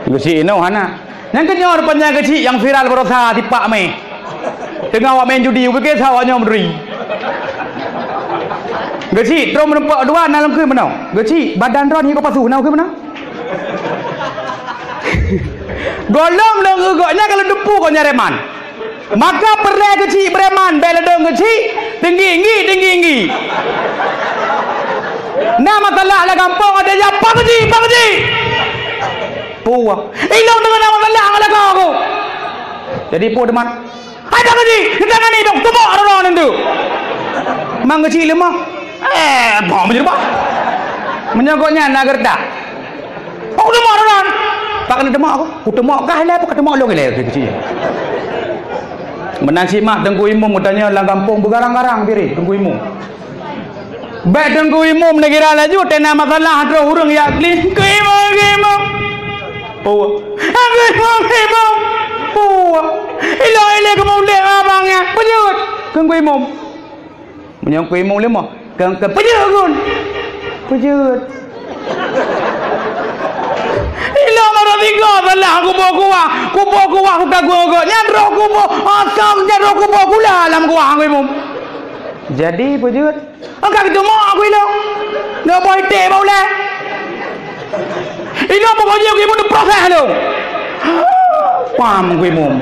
Geuchik inoe hana. Nyang keunyoe rupanya Geuchik nyang viral baroesa sipak meh. Teungoh awak main judi, ubé sa awak nyoe meuduri. Geuchik, trok meureumpok dua na lôn kheun meunoe. Geuchik, badan droe hi keu pasoh na lôn kheun meunoe. Gohlom lôn eu gobnyan ka lôn teupeu gobnyan reman. Maka peureulée Geuchik beureman, bék ladôm Geuchik, tinggi-tinggi, tinggi-tinggi. Na masalah lam gampông ada jak, "Pak Geuchik, Pak Geuchik!" Puwoe. Ilong deungon nama Allah ngon lakoe aku. Jadi puwoe teuma. Hai Pak Geuchik, kita ngani dong tubok roro nanti. Mang Geuchik lemah. Eh, apa menyerupa? Menyogok nyan nak gertak. Aku tubok roro. Pak kena tubok aku. Aku tubok kah lah, aku tubok long lah Geuchik. Meunan simak Teungku Imum geutanyong lam gampông beugarang-garang diri Teungku Imum. Bék Teungku Imum neugira laju tena masalah troh ureuëng yak kli. Teungku Imum, Teungku Imum. Puwoe. Angkui mum, imum. Puwoe. Ilong ilée keu mum dek abang nyan. Peujeuet. Keu angkui mum. Meunyoe angkui mum leumoh. Keu, keu peujeuet gun. Peujeuet. Ilong baroe tiga salah kuboh kuah. Kuboh kuah kuka gua gok. Nyan roh kuboh. Asam nyan roh kuboh gula lam kuah angkui mum. Jadi peujeuet. Angkat keuteumok aku ilong. Nggak boh iték bak ulée. Ilong pokok jih aku imum diproses lom. Paham aku imum.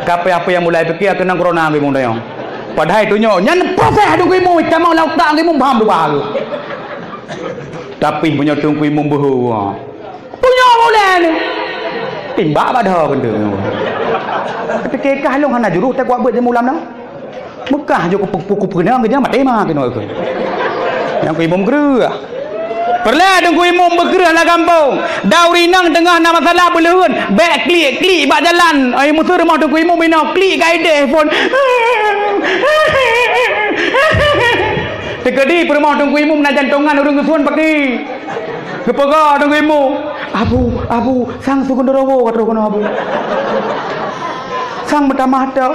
Kape apa yang mulai pikir keunan corona aku imum dayong. Padahai tunyok nyan proses aku imum, tamong lam utak aku imum paham lupa aku. Tapi punya tungku imum beuhu. Punya ulée ni. Timbak bak dha keudeue. Tapi kekah lôn hana jurôh teukuak beuet jeuem ulam na. Meukah jok kupu-, kupu-, kupeunang keujang maté ma keunoe keu. Nyang ku imum kreueh. Peureulée teungku imum beukreueh lam gampông. Dauri nang teungoh na masalah beuleuheun. Bék klik-klik bak jalan. Ai meuseu rumoh teungku imum inoe klik ka ideh phon. Teukeudi peurumoh teungku imum na jantongan ureuëng geusuon paki. Geupeugah deungon imeum, "Abu, abu, sang su keuneuk reuwoe ka troh keunoe, abu. Sang meutamah tau."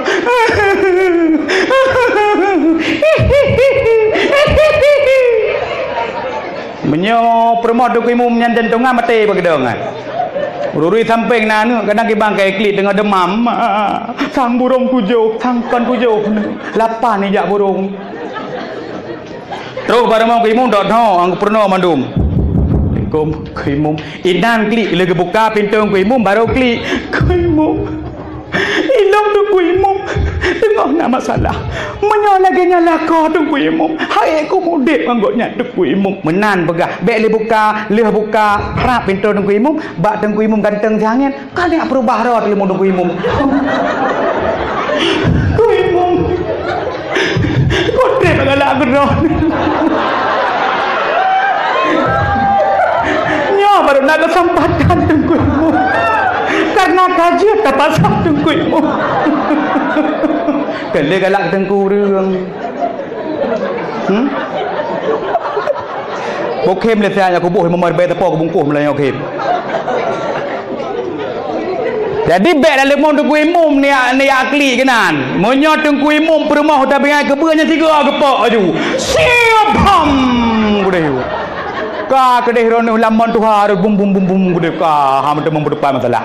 Meunyoe peurumoh teungku imeum nyan jantongan maté bak keudong nyan. Urui-urui sampéng na aneuëk kadang kibang ka iklik teungoh deumam. "Ma, sang burông tujoh, sang kon tujoh, lapan ijak burông." Troh bak rumoh ku imeum dok-dok, ang peurunoe mandum. Assalamualaikum, ku imeum. Inan klik, lé geubuka pintoe ku imeum, barô klik. Ku imeum. Ilong teungku imeum. Teungoh na masalah. Meunyoe lagée nyan lakoe teungku imeum. Hai ku udeb ngon gobnyan teungku imeum. Meunan peugah. Bék lé buka, lheueh buka. Rab pintoe teungku imeum. Bak teungku imeum ganteng si angén. Ka neujak peurubah droe teuh lé mudo ku imeum. Ku imeum. Ku treb galak keudroe. Nyoe baru na keuseumpatan teungku imeum. Karena ka jeuet tapasah teungku imeum. Keu lé galak teungku ureuëng. Hmm? Bukhem lé siat nyang kuboh meumeureubée teupô kubungkôh meulayeue khém. Jadi bék laleumoe teungku imeum neujak, neujak klik keunan. Meunyoe teungku imeum peurumoh tabingai keubeue nyan sigoe geupok laju. Siap ham! Gudeh. Ka keudeh droeneuh lam mon tuha bum bum bum bum gudeh ka ha meuteumong beudepan masalah.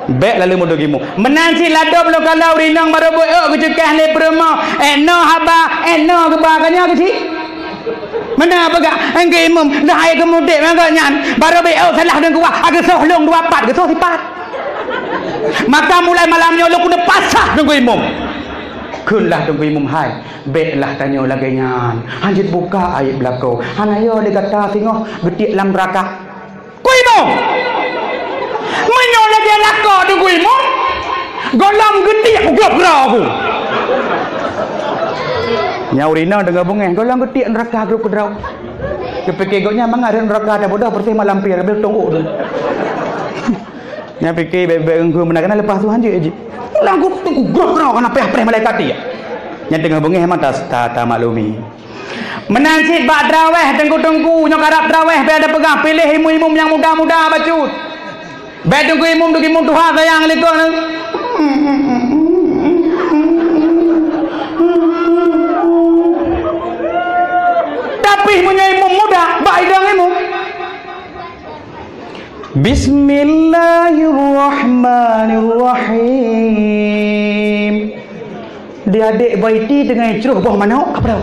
Bék laleumoe teungku imeum. Meunan cit ladom lôn kalon rinong barô beuôt geuceukah lé peurumoh. Éh noe haba, éh noe geuba ka nyoe keuchik. Meunan peugah, "Engke imeum, dah hai keumudeb ngon gobnyan, barô beuôt salah deungon kuah, geusoh lôn dua pat, geusoh sipat. Maka mulai malam nyoe lôn keuneuk pasah teungku imeum." Kheunlah teungku imeum, "Hai, béklah tanyoe lagée nyan. Hanjeuet buka aéb lakoe. Hana yo lé gata singoh geutiek lam neuraka." Ku imeum. Meunyoe lagée lakoe teungku imeum, gohlom geutiek gob droe ku. Nyan ureuëng inong deungon beungéh, gohlom geutiek neuraka gob droe. Geupike gobnyan mangat rhot neuraka tabodoh peureuseh malam pih, leubeh tunggu tu. Nyan pike bék-bék ngon meunan kana leupah Tuhan jeuet jih. Lagu teungku gob droe kana payah preh malaikat dia. Nyan deungon beungéh mata ta, ta maklumi. Meunan cit bak traweh teungku-teungku nyoe karab traweh bèk tapeugah piléh imeum-imeum nyang muda-muda bacut. Bèk teungku imeum, teungku imeum tuha sayang likot. Tapi meunyoe imeum muda bak idong imeum. Bismillahirrahmanirrahim. Di adék Baiti teungoh icroh boh manok, apa tau?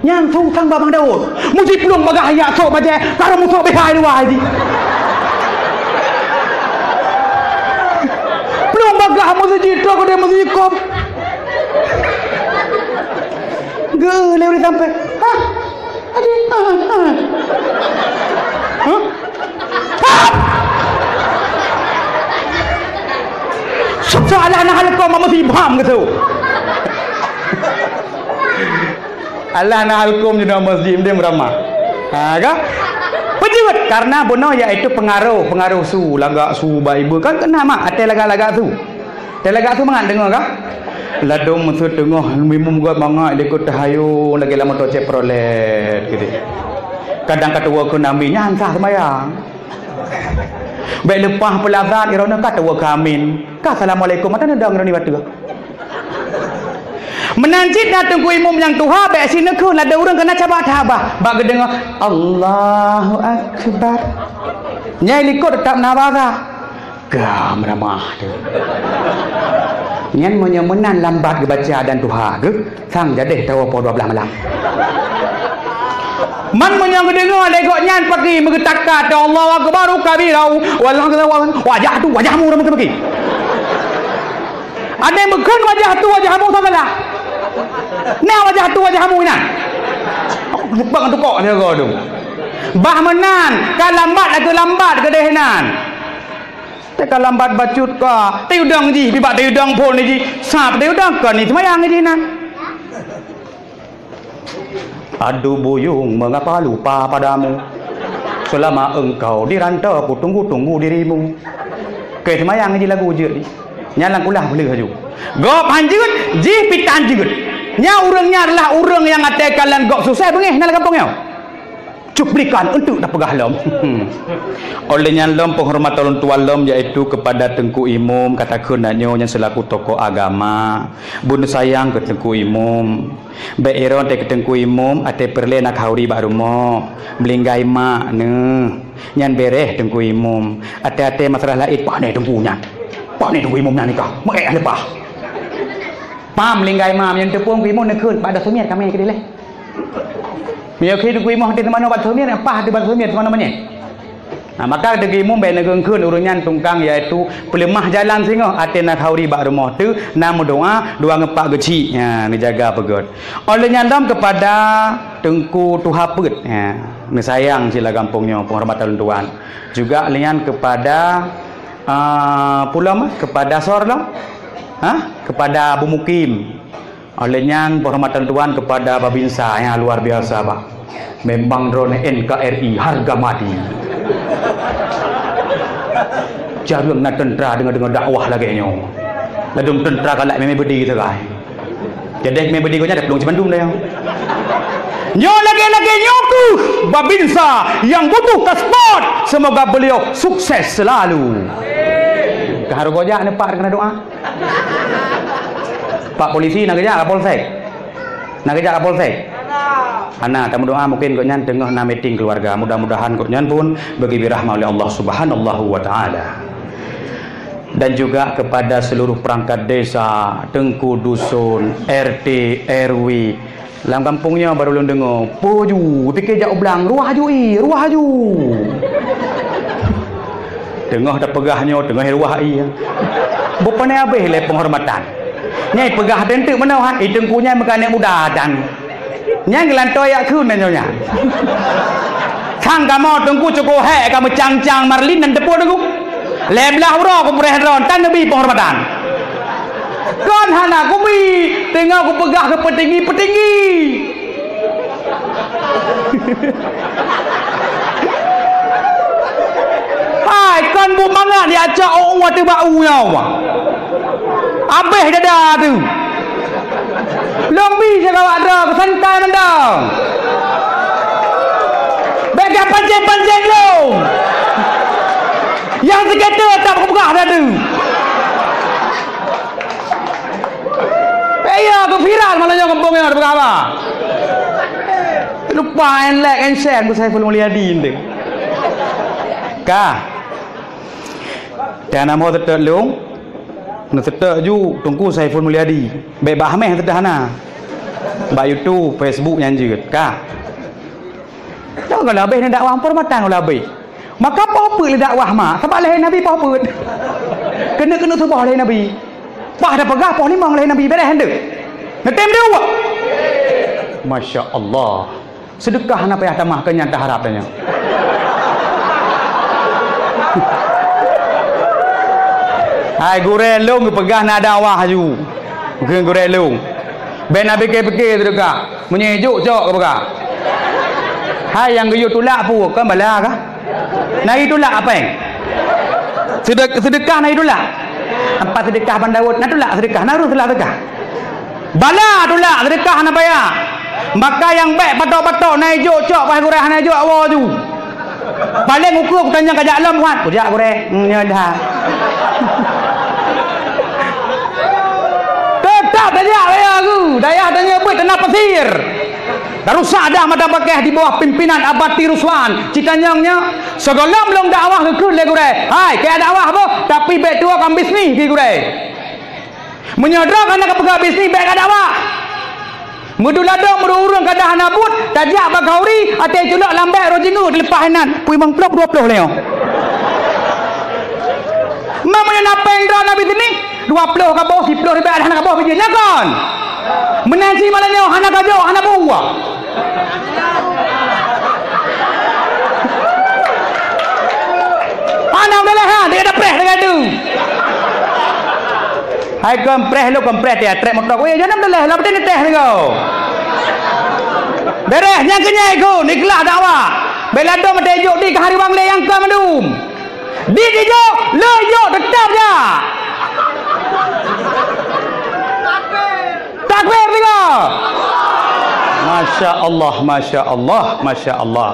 Nyan sungsang bak Bang Daud. Meusi plueng bagah ayat sok bajèe, karo musok bihai luwa jih. Plueng bagah meusi jitôh keudéh meusi kop. Geu lé ureueng sampoe. Hah? Aduh, ah, ah. Hah? Ah! Susah alah na halkom mak meusi bham gitu. Alah na halkom di dalam masjid dia beramah. Ha, kan? Peujeuet karena bunoe yaitu pengaruh, pengaruh su, lagak su, bak ibu kan kena mak, até lagak-lagak su. Teuh lagak su mangat deungoe ka? Ladôm meuseue teungoh mimum gét mangat likot teuhayong lagèe lam moto Chevrolet gitu. Kadang ka tuwoe keu nami nyan sah seumayang. Bèk leupah peulazat, droeneuh ka teuwoe keu amin. Ka assalamualaikum, mata neudong droeneuh bateue. Meunan cit na teungku imum nyang tuha, bèk sineukheun, ladôm ureueng keunan cabak that bah. Bak geudeungoe, "Allahu Akbar." Nyang likot teutap na basa. Ka meuramah teuh. Nyan meunyoe meunan lambat geubaca dan tuha geuh, sang jadeh tawoe poh dua blaih malam. Man meunyoe geudeungoe lé gobnyan pagi meugeutaka teuh Allahu Akbar kabira, wallahu akbar, wajah tu, wajahmu, dah meuki-meuki. Ada yang meukeun wajah tu, wajahmu salah. Nah, wajah tu, wajahmu inan. Bang tukok jaga tu. Bah meunan, ka lambat lagèe lambat keudeh nan. Teuka lambat bacut ka, teudong jih, bibak teudong phôn jih, sab teudong ka ni seumayang jih nan. Aduh buyung, mengapa lupa padamu? Selama engkau di rantau, ku tunggu-tunggu dirimu. Keu seumayang jih lagu jeuet jih. Nyan lam kulah peuleueh laju. Gob han jeuet, jih pih tan jeuet. Nyan ureueng nyan adalah ureueng nyang até kalon gob susah beungéh na lam gampông nyoe. Cuplikan untuk tapeugah lom. Oleh nyan lom, penghormatan ulôn tuan lom, yaitu kepada Teungku Imum, kata keunan nyoe nyang selaku tokoh agama. Beuneuh sayang keu Teungku Imum. Bèk iron teuh keu Teungku Imum, até peureulèe na khauri bak rumoh. Meulinggai mak neuh. Nyan bèrèh Teungku Imum. Até-até masalah laén, pané Teungku nyan. Pané Teungku Imum nyan nikah. Meu'èk leupah. Pam meulinggai mak, nyan teupông Teungku Imum neukheun, bak Dah Sumiet kamé keudeh lé. Meunyoe keu Teungku Imum até teumanoe bak Sumiet, pah até bak Sumiet teumanoe manyét. Nah, maka Teungku Imum bèk neukheun-kheun ureueng nyan tungkang, yaitu peuleumah jalan singoh, até na khauri bak rumoh teuh, na meudoa, dua ngon pat geuchik, ya, neujaga peugöt. Oleh nyan lom kepada Teungku Tuha Peuet, ya, neusayang cit lam gampông nyoe, penghormatan lôn tuan. Juga lé nyan kepada, ah, peue lom, kepada sor lom, ha? Kepada Abu Mukim. Oleh nyan, penghormatan tuan kepada Babinsa nyang luar biasa, bah. Memang droeneuh N K R I harga mati. Jareueng na teuntra deungoe-deungoe dakwah lagèe nyoe. Ladôm teuntra galak mé-mé beudé sagai. Jadi mé beudé gobnyan ada peulueng cibandum dah nyoe. Nyoe lagèe-lagèe nyoe keuh Babinsa nyang butuh ka sport. Semoga beliau sukses selalu. Ka harôh gojak neupak keunan doa. Pak polisi na geujak Kapolsek? Na geujak Kapolsek? Hana, tameudoa mungkin gobnyan teungoh na meeting keluarga. Mudah-mudahan gobnyan pun beugeubri rahmat oleh Allah Subhanahu wa Taala. Dan juga kepada seluruh perangkat desa, teungku dusun, R T, R W, lam gampông nyoe barô lôn deungoe, peue ju, pike jak u blang, ruah ju ie, ruah ju. Teungoh tapeugah nyoe, teungoh ruah ie. Beupané abéh lé penghormatan. Nyang peugah teunteuk meunoe, ha, i teungku nyan meukanek muda tan. Nyan geulantoe yak kheun nyoe nyan. Sang kamoe teungku cukup hék ka meucang-cang marlin dan teupeue teungku. Lhèe blaih uroe kupeureh droe tan neubi penghormatan. Kon hana kubi, teungoh kupeugah keu peutinggi-peutinggi. Hai, kon buet mangat diacok u-, u ateueh bak u nyoe. Abéh dada teuh. Lôn bi sigoe droe keusantai mantong. Bèk ka pancéng-pancéng lôn. Nyang sikeute tak peugah tadi. Bèk iya keu viral malam nyoe gampông nyoe peugah haba. Lupa en like, en share keu Saiful Mulyadi ente. Ka. Dan nama tetap lung. Neuseutôt ju Teungku Saiful Mulyadi. Bèk bak hamèh teudah na. Bak YouTube, Facebook nyan jeuet. Ka. Nyoe ka labeh neudakwah, peureumatang labeh. Maka poh peuet lé dakwah mak, sabab lahé Nabi poh peuet. Keuneuk-keuneuk suboh lahé Nabi. Paih tapeugah poh limong lahé Nabi, bèrèh enteuk. Neutem dua. Masya Allah. Seudeukah hana payah tamah, keu nyan taharab tanyoe. Hai gurèe lôn geupeugah na dakwah aju. Keu gurèe lôn. Bèk na pike-pike seudeukah. Meunyoe jok cok geupeugah. Hai nyang geuyue tulak peue, kon bala kah? Na geuyue tulak apèng? Seudek-, seudeukah na geuyue tulak? Ampat seudeukah ban Daud, na tulak seudeukah, na ureueng tulak seudeukah. Bala tulak, seudeukah hana payah. Maka nyang bèk patok-patok na ijok cok, paih gurèe hana ijok, awoe ju. Paléng ukeue kutanyong ka jak lom, Wan. Kujak gurée. Hmm, nyoe dah. Teutap tajak raya geuh. Dayah tanyoe beuet tanah pasir. Tarusak dah mata pakéh di bawah pimpinan Abati Ruswan. Citanyong nyoe, sigohlom lôn dakwah geukheun lé gurée. Hai, kaya dakwah boh, tapi bék tuwoe kon bisnis keu gurée. Meunyoe droe hana kapeugah bisnis, bék kadakwah. Meudua ladôm meudua ureuëng ka dah hana buet, tajak bak khauri, até culok lambek roh jingeue dileupah inan, pui limong ploh dua ploh lé nyoe. Meunyoe na péng droe na bisnis, dua ploh kaboh, siplôh ribée hana kaboh bijéh nyan kon. Meunan cit malam nyoe hana kajok, hana buah. Hana udahlah ha, dia dah preh dengan tu. Hai kon preh lo kon preh tiap trek motor ko ya jangan udahlah lah betul teh ni kau. Beres nyang kenyai ku niklah dakwah. Bela dom ada juk di hari bang le yang ka mandum. Di dijok, le jok tetap ja. Takbir tiga. Masya Allah, masya Allah, masya Allah.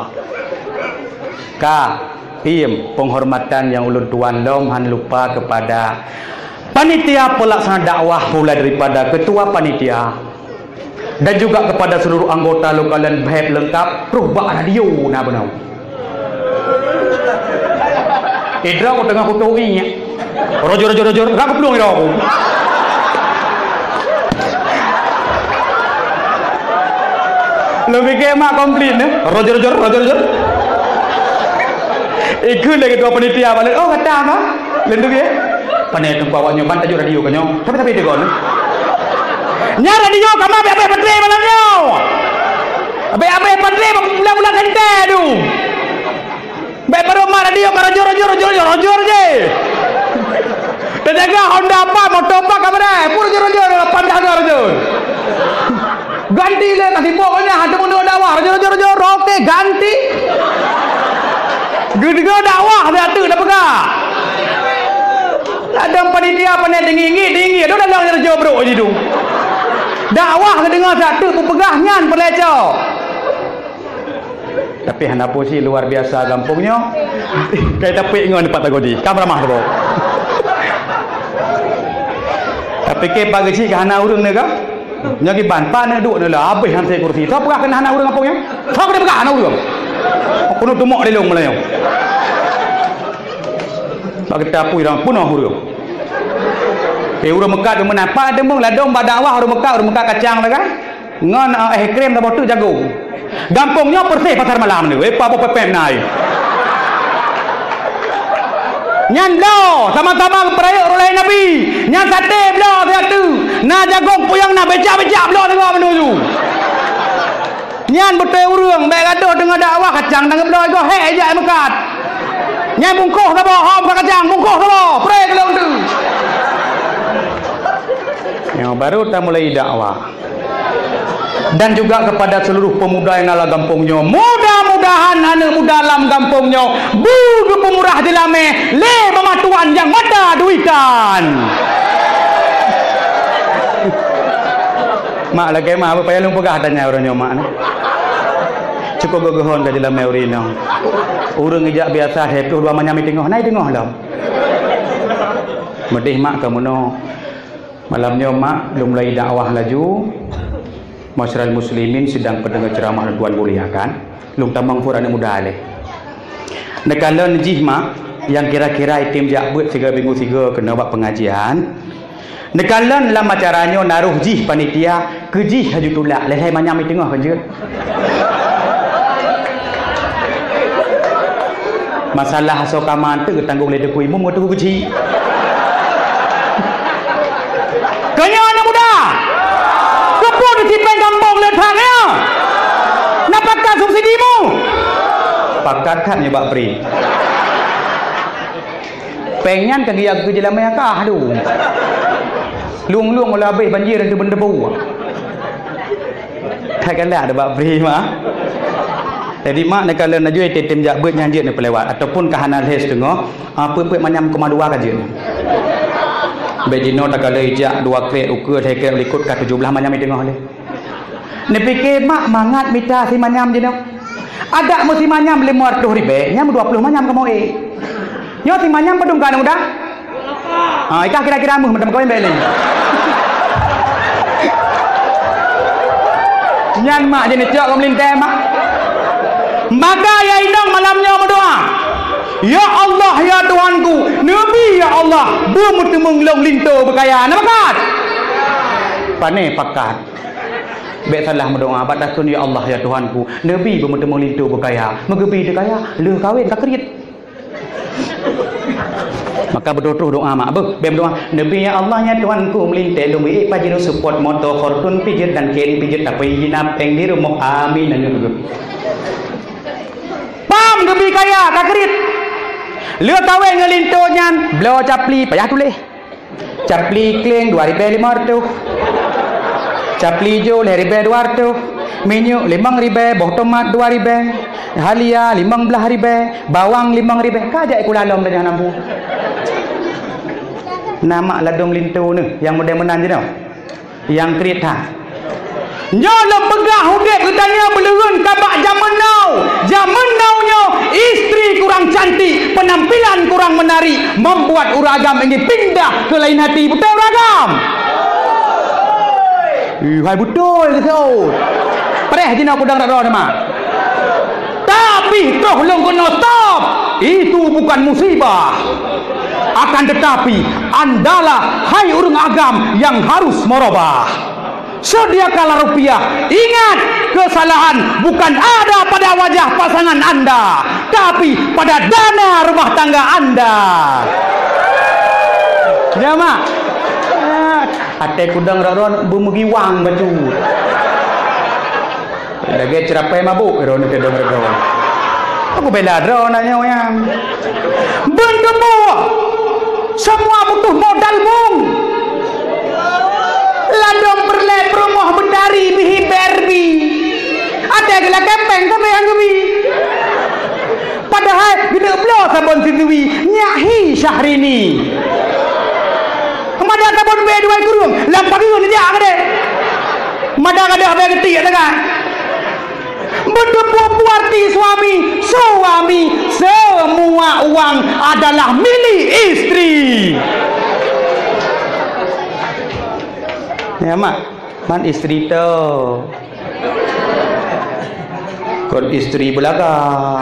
Ka, piem penghormatan yang ulôn tuan lom han lupa kepada panitia pelaksana dakwah mulai daripada ketua panitia dan juga kepada seluruh anggota lokal dan bheb lengkap, troh bak radio na beunau. Idra ku tengah kutu ingat. Rojor, rojor, rojor. Rak keplueng idra ku. Lo fikir mak komplit ni. Rojor, rojor, rojor, rojor. Ikut lagi dua panitia balik. Oh, kata apa? Lendu ya. Pandai tempat awak nyoman tajuk radio kanyo. Tapi, tapi dia kau ni. Nya radio kama abis-abis patre malam nyoe. Abis-abis patre bulan-bulan sente tu. Bèk baru mak radio ka rojor, rojor, rojor, rojor, rojor je. Teujaga Honda apa, motor apa ka beudai. Pun rojor, rojor, pandang rojor. Ganti lé ka sibok nyan, hana meunurot dakwah. Rojor, rojor, rojor, oke, ganti. Geudeungoe dakwah, siat teuk dah peugah. Ladôm panitia pandai tinggi-tinggi, tinggi. Aduh, dalam rojor brok je tu. Dakwah geudeungoe siat teuk, peugah nyan peulecok. Tapi hana peue si luar biasa gampông nyoe. Kai tapék ngon Pak Tagodi. Ka ramah tu. Tapi ke pagi si ka hana ureueng ni ka? Nyoe kiban, pan duek ni lah, habéh han kursi. Soe peugah keunan hana ureueng gampông nyoe? Soe peugah hana ureueng? Keuneuk tumok di lông meulayeue. Bak kita pui ram peunoh ureueng. Eh, ureueng meukat meunan. Pat deungoe ladôm bak dakwah ureueng meukat, ureueng meukat kacang dah kan? Ngon, eh, es krim saboh teuk jagong. Gampông nyoe persis pasar malam ni. Eh, apa pepek nai. Nyan bloe, sama-sama peurayeuk rot lahé Nabi. Nyan saté bloe siat teuk. Na jagong puyang na becak-becak bloe teungoh menuju. Nyan beutôi ureueng bèk gadoh deungoe dakwah kacang dan geubloe goh hék jak meukat. Nyan bungkôh saboh, hom ka kacang, bungkôh saboh, pré keu lôn tu. Nyoe baru tamulai dakwah. Dan juga kepada seluruh pemuda yang na lam gampông nyoe, mudah-mudahan aneuk muda lam gampông nyoe bu geupeumurah jeulamé lé mama tuan nyang mata duitan. Mak lagèe mah, apa payah lôn peugah tanya ureueng nyoe mak nyoe. Cukup geugohon ka jeulamé ureueng inong. Ureueng ijak biasa, hai ploh dua manyam i teungoh, na i teungoh lom. Meudeh mak ka meunoe. Malam nyoe mak, lôn mulai dakwah laju. Masyarakat muslimin sidang pendengar ceramah dan tuan mulia kan. Lôn tamong phon aneuk muda lé. Neukalon jih mak, nyang kira-kira item jak beuet sigoe minggu sigoe keunoe bak pengajian. Neukalon lam acara nyoe na roh jih panitia, keu jih laju tulak, lhèe manyam i teungoh kan jeuet. Masalah asoe kama teuh geutanggong lé Teungku Imum ngon Teungku Keuchik. Keu nyoe aneuk muda, keupeue sipéng gampông le that nyoe? Na pakat subsidi mu? Pakat that nyoe bak pri. Péng nyan ka geujak keu jeulamé kah dong. Lueng-lueng ulah abéh banjir teubeun debu. Ka galak dah bak pri mak. Jadi mak neukalon laju item jak beuet nyan jeuet neupeulewat ataupun ka hana lhèe siteungoh, ah, peuet-peuet manyam koma dua ka jeuet. Bèk jinoe takalon ijak dua krek ukeue, lhèe krek likot ka tujoh blaih manyam i teungoh lé. Neupike mak mangat mita si manyam jinoe. Adak meusimanyam limong reutôh ribèe, nyan dua ploh manyam kamoe ék. Nyoe simanyam padum ka aneuk muda? Ha, ikah kira-kira meuh meutameukawen bèk lé. Nyan mak jeuneuh cok keu meulintèe mak. Maka ya inong malam nyoe meudoa, "Ya Allah, ya Tuhanku, neubi ya Allah, beumeuteumeung lôn linto beukaya." Na pakat? Pané pakat. Bèk salah meudoa, bak takheun, "Ya Allah, ya Tuhanku, neubi beumeuteumeung linto beukaya." Meugeubi teu kaya, lheueh kawen ka kriet. Maka beudôh-dôh doa mak beuh, bèk meudoa, "Neubi ya Allah, ya Tuhanku, meulintèe lôn ék Pajero Sport, moto Fortuner Peugeot dan Carry Peugeot, tapi jinap péng di rumoh, amin." Pam geubi kaya ka kriet. Lheueh kawen ngon linto nyan, bloe capli payah tuléh. Capli kleng dua ribèe limong reutôh. Capli ijo lhèe ribèe dua reutôh. Minyeuk limong ribèe, boh tomat dua ribèe. Halia limong blaih ribèe, bawang limong ribèe. Ka jak ék kula lom dah nyan ambu. Na mak ladôm linto neuh nyang model meunan jinoe. Nyang kriet that. Nyoe lôn peugah udép geutanyoe beuleuheun ka bak jameun now. Jameun now nyoe, istri kurang cantik, penampilan kurang menarik, membuat ureueng agam ingin pindah ke lain hati. Beutôi ureueng agam? Ih, hai beutôi keu saut. Preh jinoe kudang dak droe teuma. Tapi troh lôn keunoe stop. Itu bukan musibah. Akan tetapi, andalah hai ureueng agam yang harus merubah. Sediakanlah rupiah. Ingat, kesalahan bukan ada pada wajah pasangan anda, tapi pada dana rumah tangga anda. Ya, mak? Até kudang rak ron beumeugiwang bacut. Lagèe ceurapai mabuk, droeneuh keudong-keudong. Aku bela droe na nyoe nyan. Beuneuboh, semua butuh modal bung. Ladôm peureulèe peurumoh beutari bih Barbie. Até geulakèe péng sabe nyang geubi. Padahai geuneuk bloe sabon sisui, nyak hi Syahrini. Mada sabon bèe dua kureueng, lam pageue neujak keudéh. Mada gadôh bèe geutik sagai. Beuteupeue arti suami, suami, semua uang adalah milik istri. Ya, mak. Man istri teuh. Kon istri beulaga.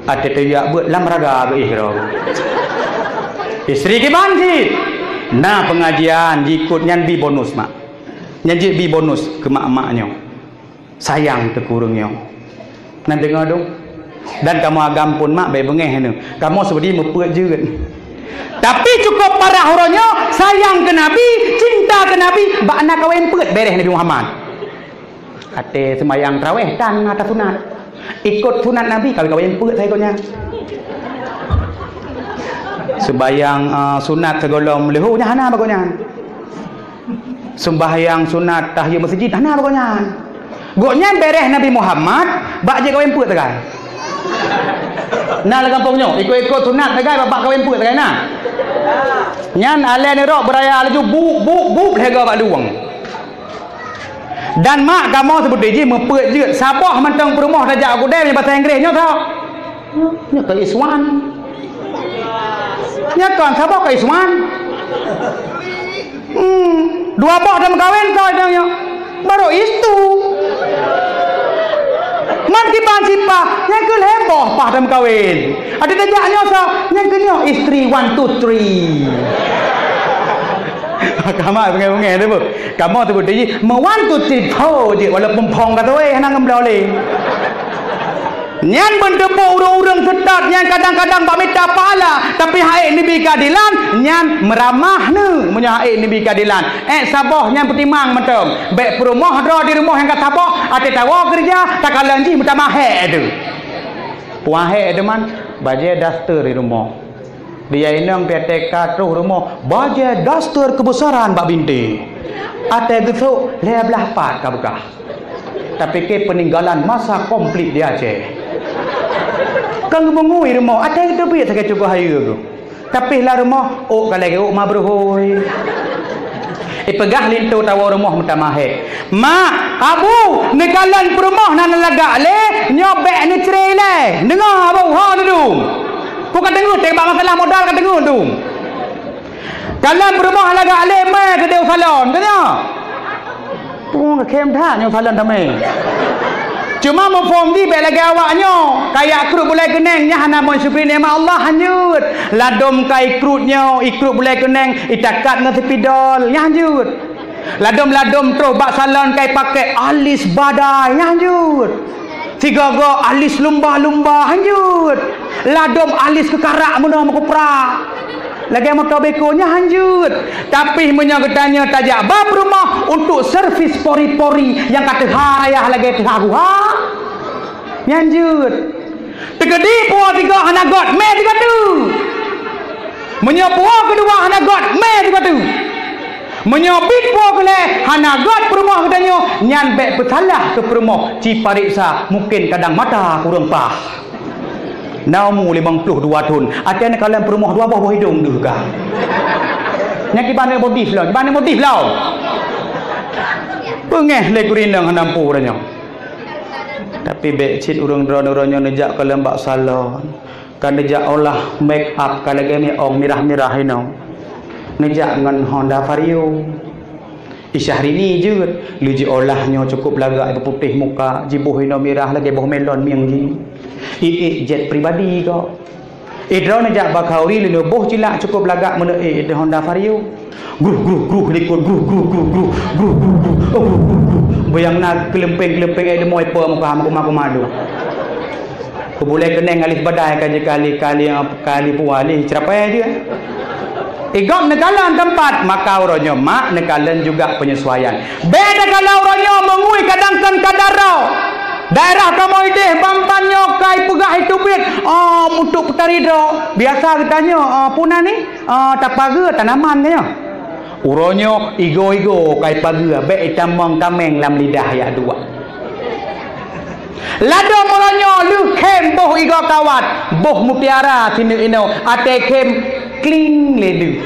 Até teuyak beuet lam raga geuih droe. Istri kiban cit. Na pengajian jikôt nyan bi bonus, mak. Nyan jeuet bi bonus keu mak-mak nyoe. Sayang teuh keu ureueng nyoe. Nan deungoe dong. Dan kamoe agam phon mak bèk beungèh neuh. Kamoe seubedi meupeuet jeuet. Tapi cukup parah uroe nyoe, sayang keu Nabi, cinta keu Nabi, bak na kawen peuet bèrèh Nabi Muhammad. Até seumayang tarawèh tan na tasunat. Ikôt sunat Nabi, kawen-kawen peuet saikôt nyan. Seumayang, eh, sunat sigohlom leuhô nyan hana bak gobnyan. Seumbahyang sunat tahiyatul masjid hana bak gobnyan. Gobnyan bèrèh Nabi Muhammad bak jeuet kawen peuet sagai. Na lam gampông nyoe, ikôt-ikôt sunat sagai bak, bak kawen peuet sagai na. Nyan alèh nirok beuraya laju buk, buk, buk lhèe go bak luwang. Dan mak kamoe seubeuté jih meupeuet jeuet saboh mantong peurumoh tajak u keudè meunyoe basa Inggréh nyoe tho. Nyoe keu Iswan. Nyoe kon saboh keu Iswan. Hmm, dua boh teumeukawen keu nyoe. Baru istu. Man kiban sipah, nyang keu lhèe boh pah teumeukawen. Adak tajak nyoe sa, nyang keu nyoe istri one, two, three. Kamoe beungèh-beungèh tu, Bu. Kamoe tu, Bu, di, meu one, two, three, four jeuet, walaupun phong ka tuwèh, hana ngeubloe lé. Nyan beuneuboh ureueng-ureueng seutôt nyang kadang-kadang bak mita pahala, tapi han ék neubi keuadilan, nyan meuramah neuh meunyoe han ék neubi keuadilan. Ék saboh nyan peutimang mantong. Bèk peurumoh droe di rumoh nyang ka saboh, até tawoe keureuja, takalon jih meutamah hék teuh. Puah hék teuh man, bajèe daster di rumoh. Di inong pih até ka troh rumoh, bajèe daster keubeusaran bak bintéh. Até geusok lhèe blaih pat ka beukah. Tapike peninggalan masa konflik di Aceh. Ka geumeungui rumoh, até geuteubiet sagai cukoh hayeue geuh. Tapi lam rumoh, ôk ka lagèe ôk ma beuruhôi. Ipeugah linto tawoe rumoh meutamah hék, "Mak, Abu, neukalon peurumoh na neulagak lé, nyoe bék neucre ilée. Deungoe Abu, ho neudum." Ku ka deungoe, teuh bak masalah modal ka deungoe dum. Kalon peurumoh lagak lé mé keudeh u salon, teuh nyoe. Pung khem that nyoe salon damé. Cuma muphom jih bék lagée awak nyoe, kajak krut bulée keuneng, nyan hana meusyukuri nikmat Allah, hanjeuet. Ladom ka ikrut nyoe, ikrut bulée keuneng, itakat ngon sipidol, nyan hanjeuet. Ladom-ladom troh bak salon ka ipaké alis badai, nyan hanjeuet. Sigoe-goe alis lumba-lumba, hanjeuet. Ladom alis keukarak meunoe meukupra. Lagée moto beko nyan hanjeuet. Tapi meunyoe geutanyoe tajak ba peurumoh untuk servis pori-pori nyang ka teuha rayah lagée teuha guha, nyan jeuet. Teukeudi puwoe tiga hana göt, mé tiga tu. Meunyoe puwoe keudua hana göt, mé tiga tu. Meunyoe biet puwoe keulhée hana göt peurumoh geutanyoe, nyan bék peusalah keu peurumoh, ci pareksa, mungken kadang mata kureueng paih. Na umu limong ploh dua thon, até neukalon peurumoh dua boh boh idong deuh ka. Nyan kiban modif lom, kiban modif lom. Peungéh lé geurinong hana mpu uroe nyoe. Tapi bék cit ureuëng droeneuh uroe nyoe neujak kalon bak salon, ka neujak olah make up ka lagée mi ong mirah-mirah inoe. Neujak ngon Honda Vario. I Syahrini jeuet, lé jiolah nyoe cukup lagak, iputéh muka, jiboh inoe mirah lagée boh melon mieng jih. Iék jet pribadi kok. Idroe neujak bak khauri, lé nyoe boh cilak cukup lagak meuneuk ék di Honda Vario. Gruh, gruh, gruh, likot, gruh, gruh, gruh. Oh, gruh, gruh, gruh. Beu nyang na keuleumpeng-keuleumpeng ék leumoe ipe muka, muka, muka malu. Peubulée keuneng alis badai ka jikali, kali, kali puali, cerapai jeuet. Igop neukalon teumpat, maka uroe nyoe mak neukalon juga penyesuaian. Bék takalon uroe nyoe meungui kadang kon ka daroe. Daerah kamoe ideh ban-ban nyoe ka ipeugah iteubiet, oh, untuk peutari droe. Biasa geutanyoe, oh, peue nan ni? Oh, tapageue tanaman nyoe. Uroe nyoe igoe-igoe ka ipageue, bék itamong tameng lam lidah yak dua. Ladom uroe nyoe lheueh khém boh igoe kawat, boh mutiara sineuk inoe, até khém kling lé deuh.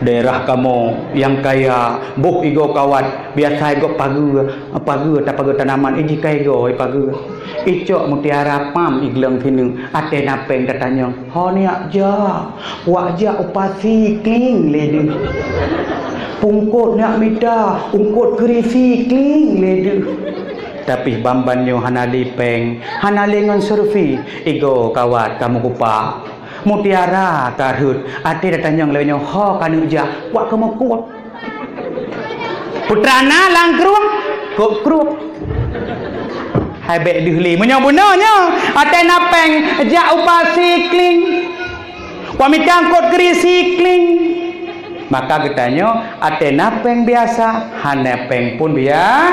Daerah kamoe nyang kaya, boh igoe kawat, biasa igoe pageue, pageue tapageue tanaman, ijih ka igoe ipageue. Icok mutiara pam igleueng sineuk, até na péng tatanyong, "Ho neujak jak?" "Wak jak u pasi," kling lé deuh. "Pungkot neujak mita," "Ungkot keurisi," kling lé deuh. Tapi ban-ban nyoe hana lé péng, hana lé ngon servis, igoe kawat ka meukupak. Mutiara ka rhot, até tatanyong lé nyoe, "Ho ka neujak?" "Wak keumeukot." Putra na lam krueng, kok krueng. Hai bék deuh lé. Meunyoe bunoe nyoe, até na péng, jak u pasi kling. Wak mita ungkot keurisi kling. Maka geutanyoe, até na péng biasa, hana péng pun bia-,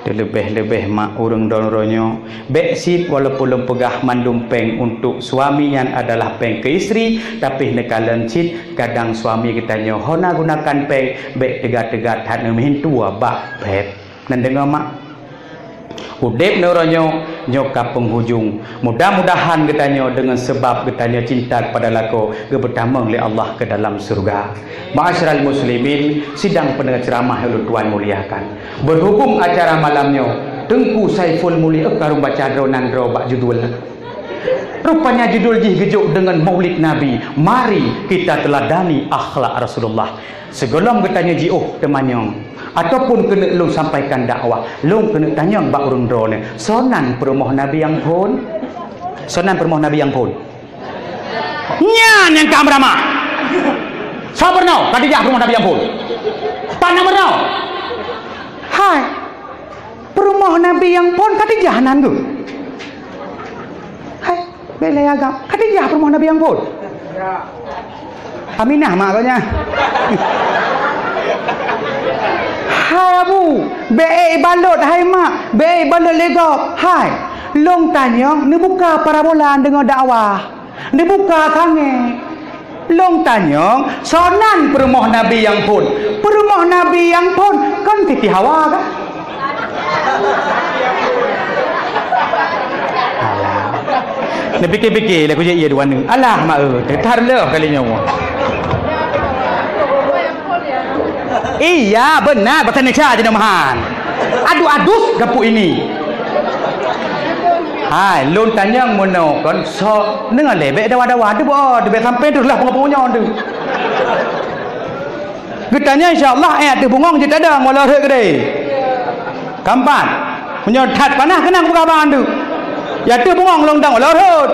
Teuleubeh-leubeh mak ureuëng droeneuh nyoe, bék cit walaupun lôn peugah mandum péng untuk suami nyan adalah péng keu istri, tapi neukalon cit kadang suami geutanyoe hana gunakan péng, bék teuga-teuga that neumeuhintua bak phet. Neudeungoe mak? Udeb neuroe nyoe, nyoe ka penghujung. Mudah-mudahan geutanyoe deungon seubab geutanyoe cinta kepada lakoe geupeutamong lé Allah keu dalam syeuruga. Ma'asyiral muslimin, sidang pendengar ceramah nyang ulôn tuan muliakan. Berhubung acara malam nyoe, Teungku Saiful Mulih, eh, ka lôn baca droe nan droe bak judul. Rupanya judul jih geujok deungon Maulid Nabi, mari kita teladani akhlak Rasulullah. Sigohlom geutanyoe jiôh teumanyong, ataupun keuneuk lôn sampaikan dakwah, lôn keuneuk tanyong bak ureuëng droeneuh, soe nan peurumoh Nabi nyang phon? Soe nan peurumoh Nabi nyang phon? Nyan nyang ka meuramah. Soe peurumoh? Khadijah peurumoh Nabi nyang phon. Pat na peurumoh? Hai. Peurumoh Nabi nyang phon Khadijah nan geuh. Hai, bék lé agam. Khadijah peurumoh Nabi nyang phon. Aminah mak geuh nyan. Hai Abu, bék ibalot hai mak, bék ibalot lé gob. Hai, lôn tanyong neubuka parabola deungoe dakwah. Neubuka sangée. Lôn tanyong, soe nan peurumoh Nabi nyang phon? Peurumoh Nabi nyang phon kon Siti Hawa kan? Alah. Neupike-pike lé kujak ié dua neuk. Alah mak eu, teutar leuh kali nyoe. Iya, beuna, bahasa Indonesia jinoe meuhan. Adu-adus gapu ini. Hai, lôn tanyong meunoe kon, soe deungoe lé, bék dawa-dawa, teuboh, bék sampai tu lah pungo-pungo nyoe tu. Geutanyong insya Allah, eh, ateueh bungong jitadong walau rhot keudeh. Keumpat, meunyoe that panas keunong peugah bang tu. Ya ateueh bungong lôn dong walau rhot.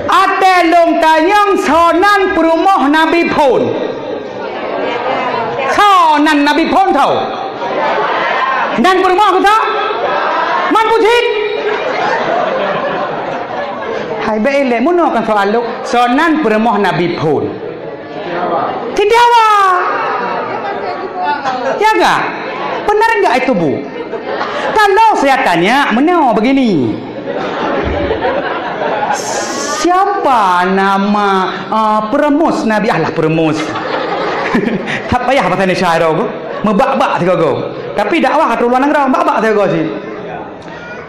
Até lôn tanyong soe nan peurumoh Nabi phon. Soe nan Nabi phon tho? Nan peurumoh geuh tho? Man peucit? Hai bék ilée, meunoe kan soal lôn, soe nan peurumoh Nabi phon? Siti Hawa. Ya enggak? Benar enggak itu, Bu? Kalau saya tanya, meunoe begini. Siapa nama, eh, peremus Nabi? Alah, peremus. Tak payah bahasa Indonesia tu. Meubak-bak sigoe. Tapi dakwah ka luar nanggroe, bak-bak sigoe cit.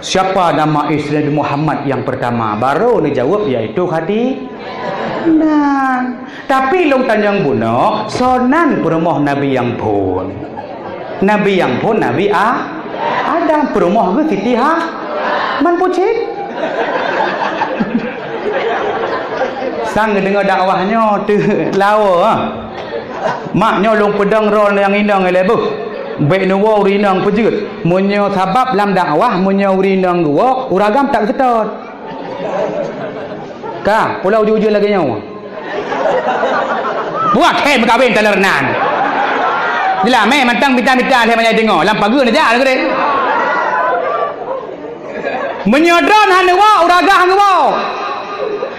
Siapa nama isteri Nabi Muhammad yang pertama? Baru dijawab, yaitu Khadi-, nan. Tapi lôn tanyong bunoe, soe nan peurumoh Nabi nyang phon? Nabi nyang phon Nabi A-, Adam, peurumoh geuh Siti Ha-, man peucit? Sang geudeungoe dakwah nyoe teuh lawa, ah. Mak nyoe lôn peudong droeneuh nyang inong ilée beuh. Bék neuwoe ureueng inong peujeuet. Meunyoe sabab lam dakwah, meunyoe ureueng inong geuwoe, ureueng agam tak geuseutôt. Ka, pula ujeuen-ujeuen lagée nyoe. Buet hai meukawen taler nan. Jeulaih mantong mita-mita lhée manyai deungoe, lam pageue neujak lagée. Meunyoe droeneuh hana woe, ureueng agam hana woe.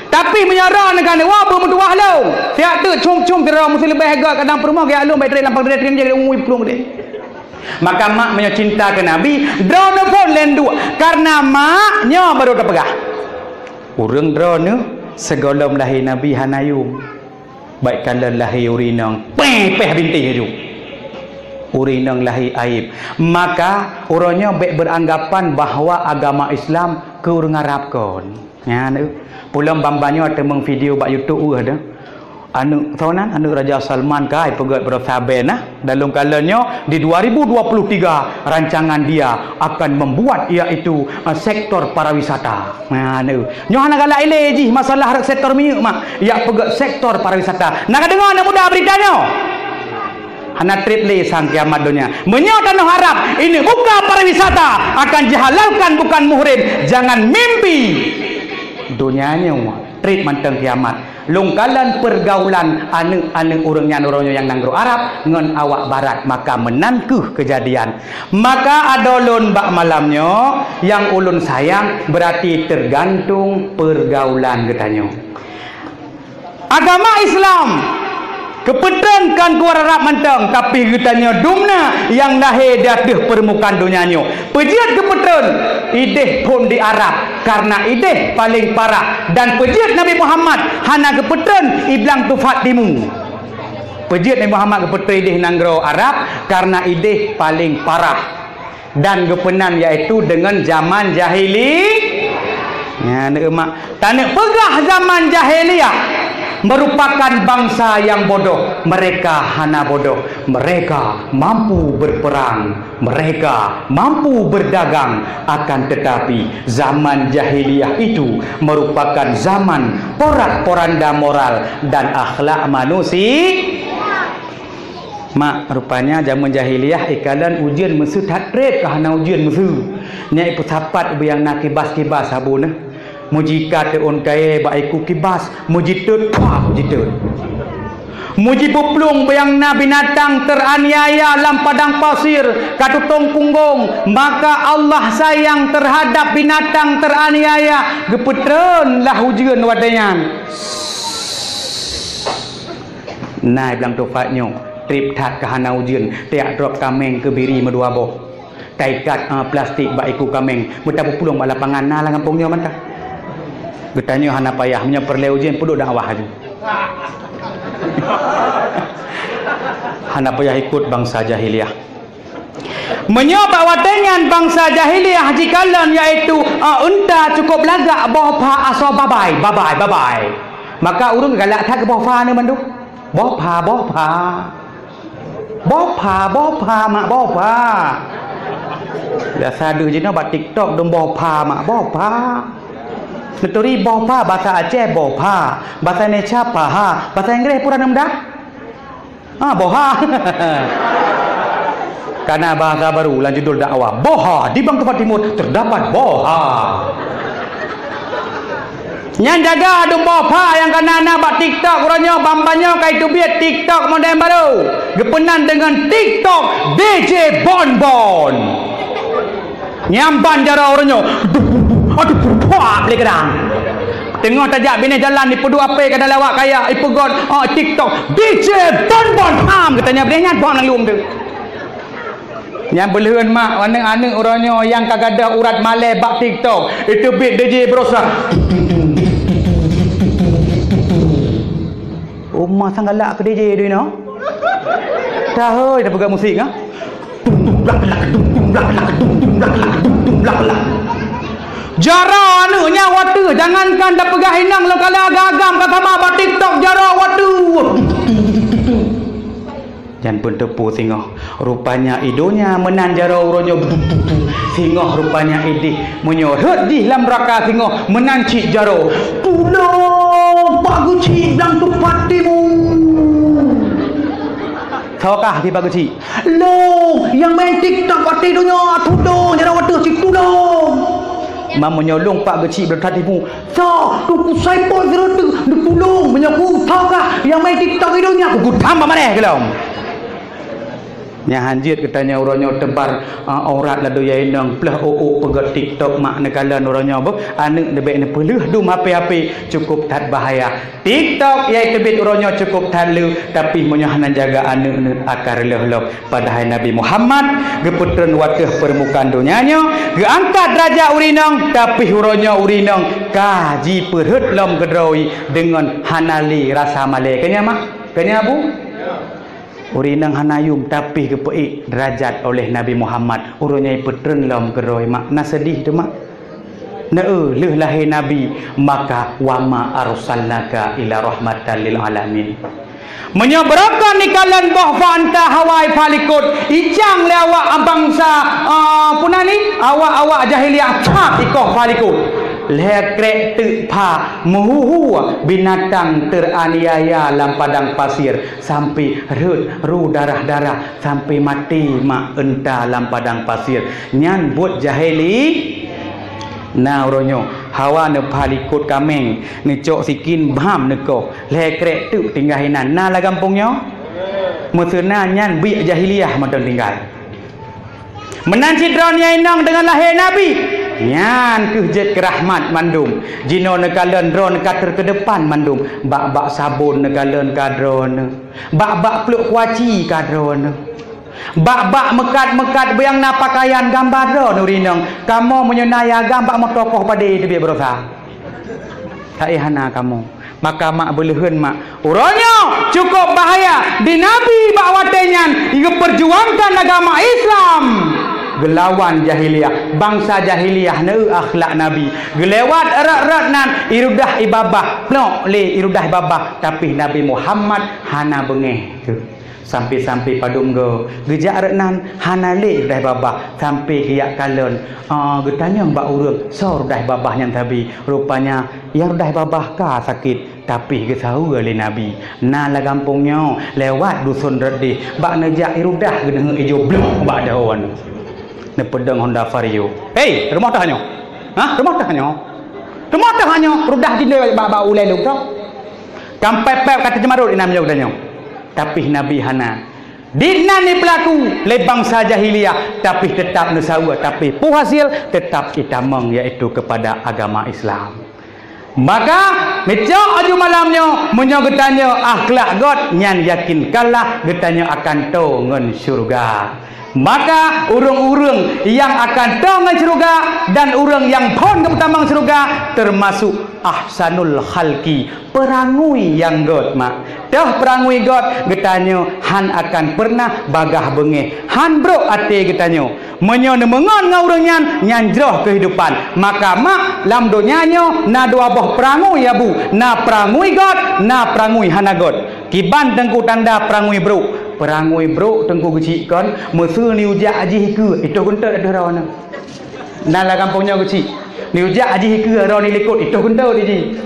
Tapi meunyoe droeneuh ka neuwoe, beumeutuwah lôn. Siat teuk cum-cum sidroe meuseuleubeue gét kadang peurumoh geujak lôn, bék trép lam pageue trép, trép, trép, trép, trép. Maka mak meunyoe cinta keu Nabi, droeneuh phon lé duek, kareuna mak nyoe barô teupeugah. Ureueng droeneuh sigohlom lahé Nabi hana yum. Bék kalon lahé ureueng inong, péh-péh bintéh laju. Ureueng inong lahé aéb. Maka uroe nyoe bék beuranggapan bahwa agama Islam keu ureueng Arab kon. Nyan, eh. Peulom ban-ban nyoe teumeung video bak YouTube, eh, deh. Aneuk soe nan, aneuk Raja Salman ka ipeugét beudosa bée na. Dan lôn kalon nyoe di dua ribu dua puluh tiga rancangan dia akan membuat iaitu, eh, sektor pariwisata. Nah, nyoe hana galak ilée jih masalah rot sektor minyeuk mak, ipeugét sektor pariwisata. Na ka deungoe aneuk muda beurita nyoe? Hana trép lé sang kiamat donya. Meunyoe tanoh Arab ini buka pariwisata akan jihalalkan bukan muhrim, jangan mimpi. Donya nyoe trép mantong kiamat. Lôn kalon peurgaulan aneuk-aneuk ureueng nyan uroe nyoe nyang nanggroe Arab ngon awak barat, maka meunan kheueh keujadian. Maka adoe lôn bak malam nyoe nyang ulôn sayang, beurati teugantung peurgaulan geutanyoe. Agama Islam geupeutreun kon keu ureueng Arab mantong, tapi geutanyoe dumna nyang lahé di ateueh peurmukaan donya nyoe. Peujeuet geupeutreun idéh phon di Arab, kareuna idéh paleng parah, dan peujeuet Nabi Muhammad hana geupeutreun i blang tufat timu. Peujeuet Nabi Muhammad geupeutreun idéh nanggroe Arab, kareuna idéh paleng parah. Dan geupeunan yaitu deungon zaman jahili-, nyan, eh, mak. Taneuk peugah zaman jahiliyah merupakan bangsa yang bodoh. Mereka hana bodoh. Mereka mampu berperang. Mereka mampu berdagang. Akan tetapi, zaman jahiliyah itu merupakan zaman porak-poranda moral dan akhlak manusia. Mak, rupanya jameun jahiliyah ikalon ujeuen meuseu that trép ka hana ujeuen meuseu. Nyan ipeusapat ubé nyang na kibas-kibas saboh neh. Meujikat teuôn kayée bak iku kibas, meujitot, pah, meujitot. Meujipeuplueng ubé nyang na binatang teraniaya lam padang pasir, ka tutong punggong, maka Allah sayang terhadap binatang teraniaya, geupeutreun lah ujeuen watée nyan. Na i blang tufat nyoe, trép that ka hana ujeuen, tajak drop kaméng keubiri meudua boh. Taikat, eh, plastik bak iku kaméng, meutapuplueng bak lapangan, na lam gampông nyoe mantong. Geutanyoe hana payah, meunyoe peureulée ujeuen, peuduek dakwah laju. Hana payah ikot bansa jahiliyah. Meunyoe bak watée nyan bansa jahiliyah jikalon, yaitu, a, unta cukôp lagak boh pha asoe babai, babai, babai. Maka ureuëng galak that keu boh pha nyoe mandum. Boh pha, boh pha. Boh pha, boh pha, mak boh pha. Biasa deuh jinoe bak TikTok dum boh pha, mak boh pha. Neuturi boh pha, bahasa Aceh boh pha, bahasa Indonesia paha, bahasa Inggréh pura nem dah? Ha, boha. Kana bahasa baru lam judul dakwah. Boha, di Bang Tupat Timur terdapat boha. Nyan jaga dum boh pha nyang kana na bak TikTok uroe nyoe, bambanyoe ka iteubiet TikTok model baru. Geupeunan deungon TikTok D J Bonbon. Nyan ban jaroe uroe nyoe. Aduh, puak lé keudang. Teungoh tajak binéh jalan, ipeuduek H P ka dalam awak kaya, ipeugöt, oh, TikTok. D J Bonbon ham, katanya binéh nyan bom lam lom tu. Nyan beuleuheun mak, aneuk-aneuk uroe nyoe nyang ka gadôh urat malée bak TikTok. Iteubiet D J beurasa. Uma sang galak keu D J dinoe. Dah hôi, dah peugah musik ah. Jaroe aneuk nyan watèe, jangankan tapeugah inong lôn kala agam-agam ka sama bak TikTok jaroe watèe. Jan peunteupu singoh. Rupanya i donya meunan jaroe uroe nyoe. Singoh rupanya idéh. Meunyoe rhot jih lam raka singoh meunan cit jaroe. Tulông, Pak Geuchik Blang Tupat Timu. Soe kah di Pak Geuchik? Lông, nyang main TikTok watèe donya, tulông, jaroe watèe cit tulông. Meunyoe lông Pak Geuchik Blang Tupat Timu. Sa, Teungku Saipul Sireuteuh, neutulông, meunyoe ku sa kah nyang main TikTok i donya, ku gudam bak maréh keulông. Nyan han jeuet geutanyoe uroe nyoe teubar, a, aurat ladôm ya inong, pleuh ôk-ôk peugöt TikTok mak neukalon uroe nyoe beuh, aneuk neubèk neupeuleueh dum H P-H P, cukup that bahaya. TikTok nyang teubiet uroe nyoe cukup that le, tapi meunyoe hana jaga aneuk neuh akan reuloh lom. Padahai Nabi Muhammad geupeutreun u ateueh peurmukaan donya nyoe, geuangkat deurajat ureueng inong, tapi uroe nyoe ureueng inong ka jipeurhot lom keudroe deungon hana lé rasa malèe. Keunyan mak? Keunyan bu? Ureueng inong hana yum, tapi geupeuék deurajat oleh Nabi Muhammad. Uroe nyoe jipeutreun lom keudroe mak. Na seudeh teuh mak? Neu, lheueh lahé Nabi, maka wa ma arsalnaka illa rahmatan lil alamin. Meunyoe beurokon neukalon boh pha anta hawa pha likot, icang lé awak bansa, a, peue nan nyan, awak-awak jahiliah, that ikoh pha likot. Lhèe krek teuk pha, meuhu-hu binatang teraniaya lam padang pasir, sampai rhot ru darah-darah, sampai maté mak unta lam padang pasir. Nyan buet jahili. Na uroe nyoe, hawa neupha likot kaméng, neucok sikin bham neukoh, lhèe krek teuk tinggai inan. Na lam gampông nyoe? Meuseuna nyan biek jahiliah mantong tinggai. Meunan cit droeneuh inong deungon lahé Nabi, nyan kheueh jeuet keu rahmat mandum. Jinoe neukalon droeneuh ka teukeudepan mandum, bak-bak sabon neukalon ka droeneuh, bak-bak pluek kuaci ka droeneuh. Bak-bak meukat-meukat nyang na pakaian gamba droeneuh ureueng inong, kamoe meunyoe na nyang agam bak meutokoh padé teubiet baroesa. Taéh hana kamoe. Maka mak beuleuheun mak, uroe nyoe cukup bahaya di Nabi bak watèe nyan geupeujuangkan agama Islam geulawan jahiliah. Bansa jahiliah neu akhlak Nabi. Geulewat rot-rot nan irudah ibabah, plok lé irudah ibabah, tapi Nabi Muhammad hana beungéh. Sampai-sampai padum goe geujak rot nan hana lé irudah babah, sampai geujak kalon, a, geutanyong bak ureueng, soe irudah babah nyan sabe. Rupanya nyang irudah babah ka sakét, tapi geusaweue lé Nabi. Na lam gampông nyoe, lewat dusun rot deh, bak neujak irudah geuneuk ijo blok bak daun. Neupeudong Honda Vario. "Hei, rumoh teuh nyoe? Hah, rumoh teuh nyoe? Rumoh teuh nyoe?" Rudah jinoe bak, bak ulèe lôn teuh. Kampèe pèp ka teujeumawot inan meunyoe geutanyoe. Tapi Nabi hana. Di nan jipeulaku lé bansa jahiliah, tapi teutap neusaweue, tapi peue hasil teutap itamong, yaitu keupada agama Islam. Maka, meucok aju malam nyoe, meunyoe geutanyoe akhlak göt, nyan yakin kalah geutanyoe akan toe ngon syeuruga. Maka, ureueng-ureueng nyang akan toe ngon syeuruga dan ureueng nyang phôn geupeutamong syeuruga teumasuk ahsanul khalqi, peurangui nyang göt mak. Teuh peurangui göt, geutanyoe han akan peureunah bagah beungéh, han brok até geutanyoe. Meunyoe neumeungon ngon ureueng nyan, nyan jroh keuhidupan. Maka mak, lam donya nyoe na dua boh peurangui ya bu, na peurangui göt, na peurangui hana göt. Kiban teungku tanda peurangui brok. Peurangui brok teungku geuchik kon, meuseu neujak jih ikeue, itoh geunteut ateueh droeneuh. Na lam gampông nyoe geuchik, neujak jih ikeue droeneuh likot, itoh geunteut jih.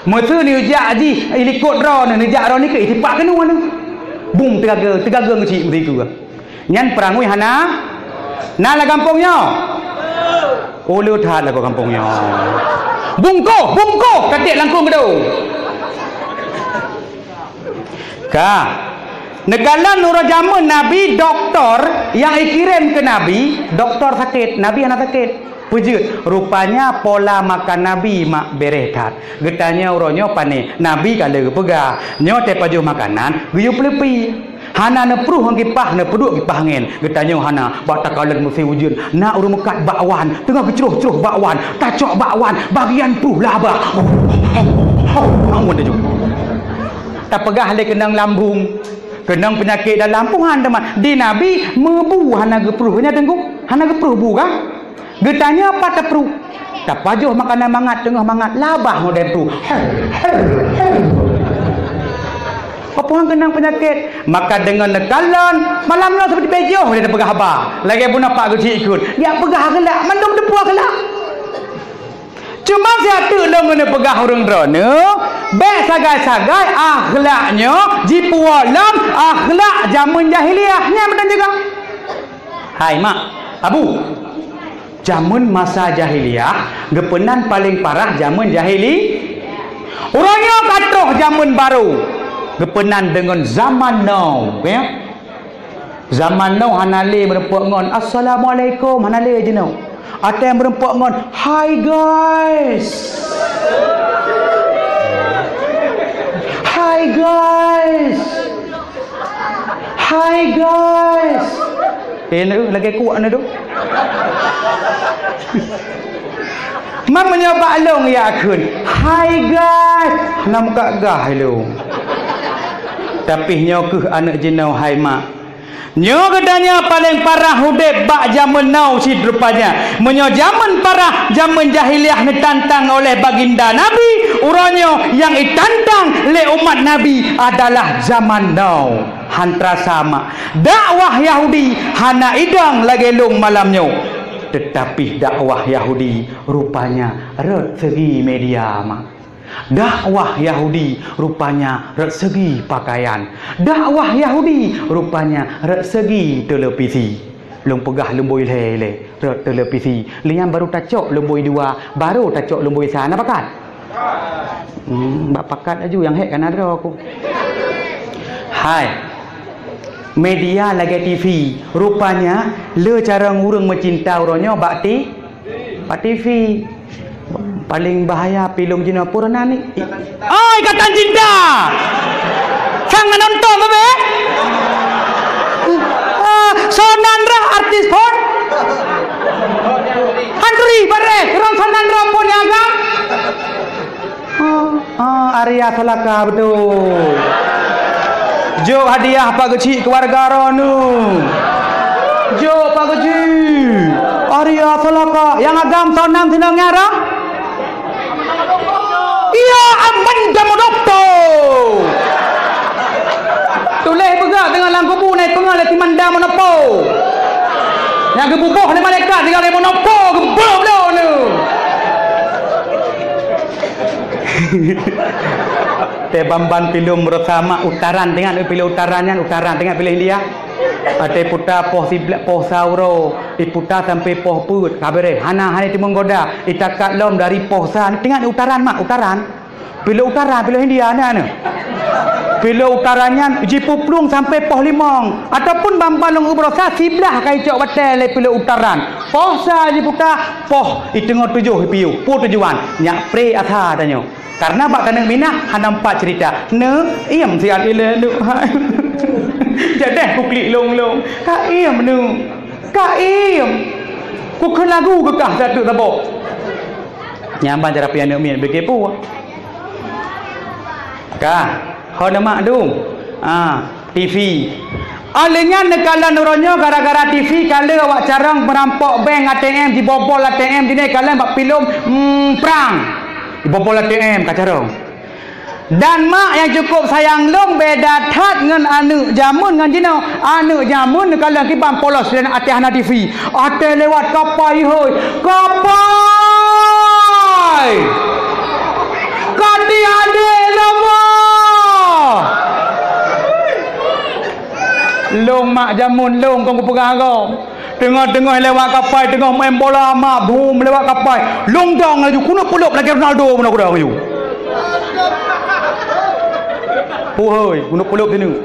Meuseu neujak jih ilikot droeneuh, neujak droeneuh ikeue, itipak keunoe neuh. Bung teugaga, teugaga geuchik meuseu ikeue. Nyan peurangui hana na lam gampông nyoe. Uleue that lagoe gampông nyoe. Bungkoh, bungkoh, ka tiek langkong keudong. Ka. Neukalon uroe jameun Nabi, doktor nyang ikirém keu Nabi, doktor sakét, Nabi hana sakét. Peue jeuet? Rupanya pola makan Nabi mak béréh that. Geutanyoe uroe nyoe pané, Nabi ka lheueh geupeugah, nyoe teupajoh makanan, geuyue peuleupi. Hana neupruh ngon kipah, neupeuduek kipah angén. Geutanyoe hana, bak takalon musém ujeuen, na ureuëng meukat bakwan, teungoh geucroh-croh bakwan, tacok bakwan, bagian pruh laba. Bakwan tacok. Tapeugah lé keunong lambung, keunong peunyakét dalam, peue han teuma. Di Nabi meubu hana geupruh, nyan teungku, hana geupruh bu kah? Geutanyoe pat tapruh. Tapajoh makanan mangat, teungoh mangat, labah model tu. Apa han keunong peunyakét? Maka deungon neukalon, malam nyoe seperti bejoh dia peugah haba. Lagée bunoe Pak Geuchik ikot. Dia peugah geulak, mandum teupeue geulak. Cuma siat teuk lôn neupeugah ureuëng droeneuh, bék sagai-sagai akhlak nyoe jipuwoe lom akhlak jameun jahiliyah. Nyan meunan juga. Hai mak, abu, jameun masa jahiliyah geupeunan paleng parah jameun jahili. Uroe nyoe ka troh jameun barô geupeunan deungon zaman now, ya. Zaman now hana lé meureumpok ngon assalamualaikum, hana lé jinoe. Até meureumpok ngon hi guys. Hi guys. Hi guys. Eh, ni lagée kuak ni tu. Man meunyoe bak lôn ya kheun, hi guys. Hana muka gah lôn. Tapi nyoe keuh aneuk jinoe hai mak. Nyoe geutanyoe paleng parah udeb bak jameun now cit rupanya. Meunyoe jameun parah, jameun jahiliyah neutantang oleh baginda Nabi, uroe nyoe nyang itantang lé umat Nabi adalah jaman now. Han teurasa mak, dakwah Yahudi hana idong lagée lôn malam nyoe. Teutapi dakwah Yahudi rupanya rot segi media mak. Dakwah Yahudi rupanya rot segi pakaian. Dakwah Yahudi rupanya rot segi televisi. Lôn peugah lôn boi lhée-lhée rot televisi. Lé nyan barô tacok lôn boi dua, barô tacok lôn boi sa. Na pakat? Hmm, bak pakat laju nyang hék ka na droe ku. Hai. Media lagée TV. Rupanya le carông ureuëng meucinta uroe nyoe bak ti Bak TV. Paling bahaya filem jinoe pue na ni. Oh, Ikatan Cinta. Sang na nonton tu be? Ah, sonan rah artis phon. Antri bareh, rong sonan rah phon ya agam. Ah, ah, Arya Salaka betul. Jok hadiah Pak Geuchik keluarga droeneuh. Jok Pak Geuchik. Arya Salaka. Nyang agam sonan sinong nyara? Iya, Amanda Manopo. Tuléh peugah teungoh lam kubu na peungah lé si Amanda Manopo. Nyang geububoh lé malaikat tinggai lé Manopo geubloe-bloe neu. Teuh ban-ban filem beurasama utaran, teuingat filem utaran nyan, utaran, teuingat filem India. Ada iputa poh sibla-, poh sa uroe, iputa sampai poh peuet, ka beureh. Hana, hana teumeugoda, itakat lom dari poh sa, teuingat utaran mak, utaran. Filem utaran, filem India na neu. Filem utaran nyan jipuplueng sampai poh limong, ataupun ban-ban lôn uroe sa siblah ka icok watée lé filem utaran. Poh sa jiputa, poh iteungoh tujoh ipiôh, peue tujuan, nyak pre asa tanyoe. Karena bak keuneuk Minah hana empat cerita. Neu, iem siat ilée neu. Jadeh kuklik long-long. Ka iem neu. Ka iem. Kukheun lagu geukah satu saboh. Nyan ban cara pian neu miet beuke pu. Ka. Ho neumak du. Ah. TV. Óh lheueh nyan neukalon uroe nyoe gara-gara TV ka lheueh awak carông meurampok bank, A T M, jibobol A T M, jinoe kalon bak filem, mm, prang. Jibobol A T M ka carông. Dan mak nyang cukup sayang lôn beda that ngon aneuk jameun ngon jinoe. Aneuk jameun neukalon kiban polos dan até hana T V. Até lewat kapai hôi. Kapai! Kati adék lôn! Lôn mak jameun lôn kon kupeugah agam. Teungoh-teungoh lewat kapai, teungoh main bola mak, bum lewat kapai. Lôn dong laju, keuneuk peulop lagèe Ronaldo meunan kudong laju. Puhôi, keuneuk peulop sineuk.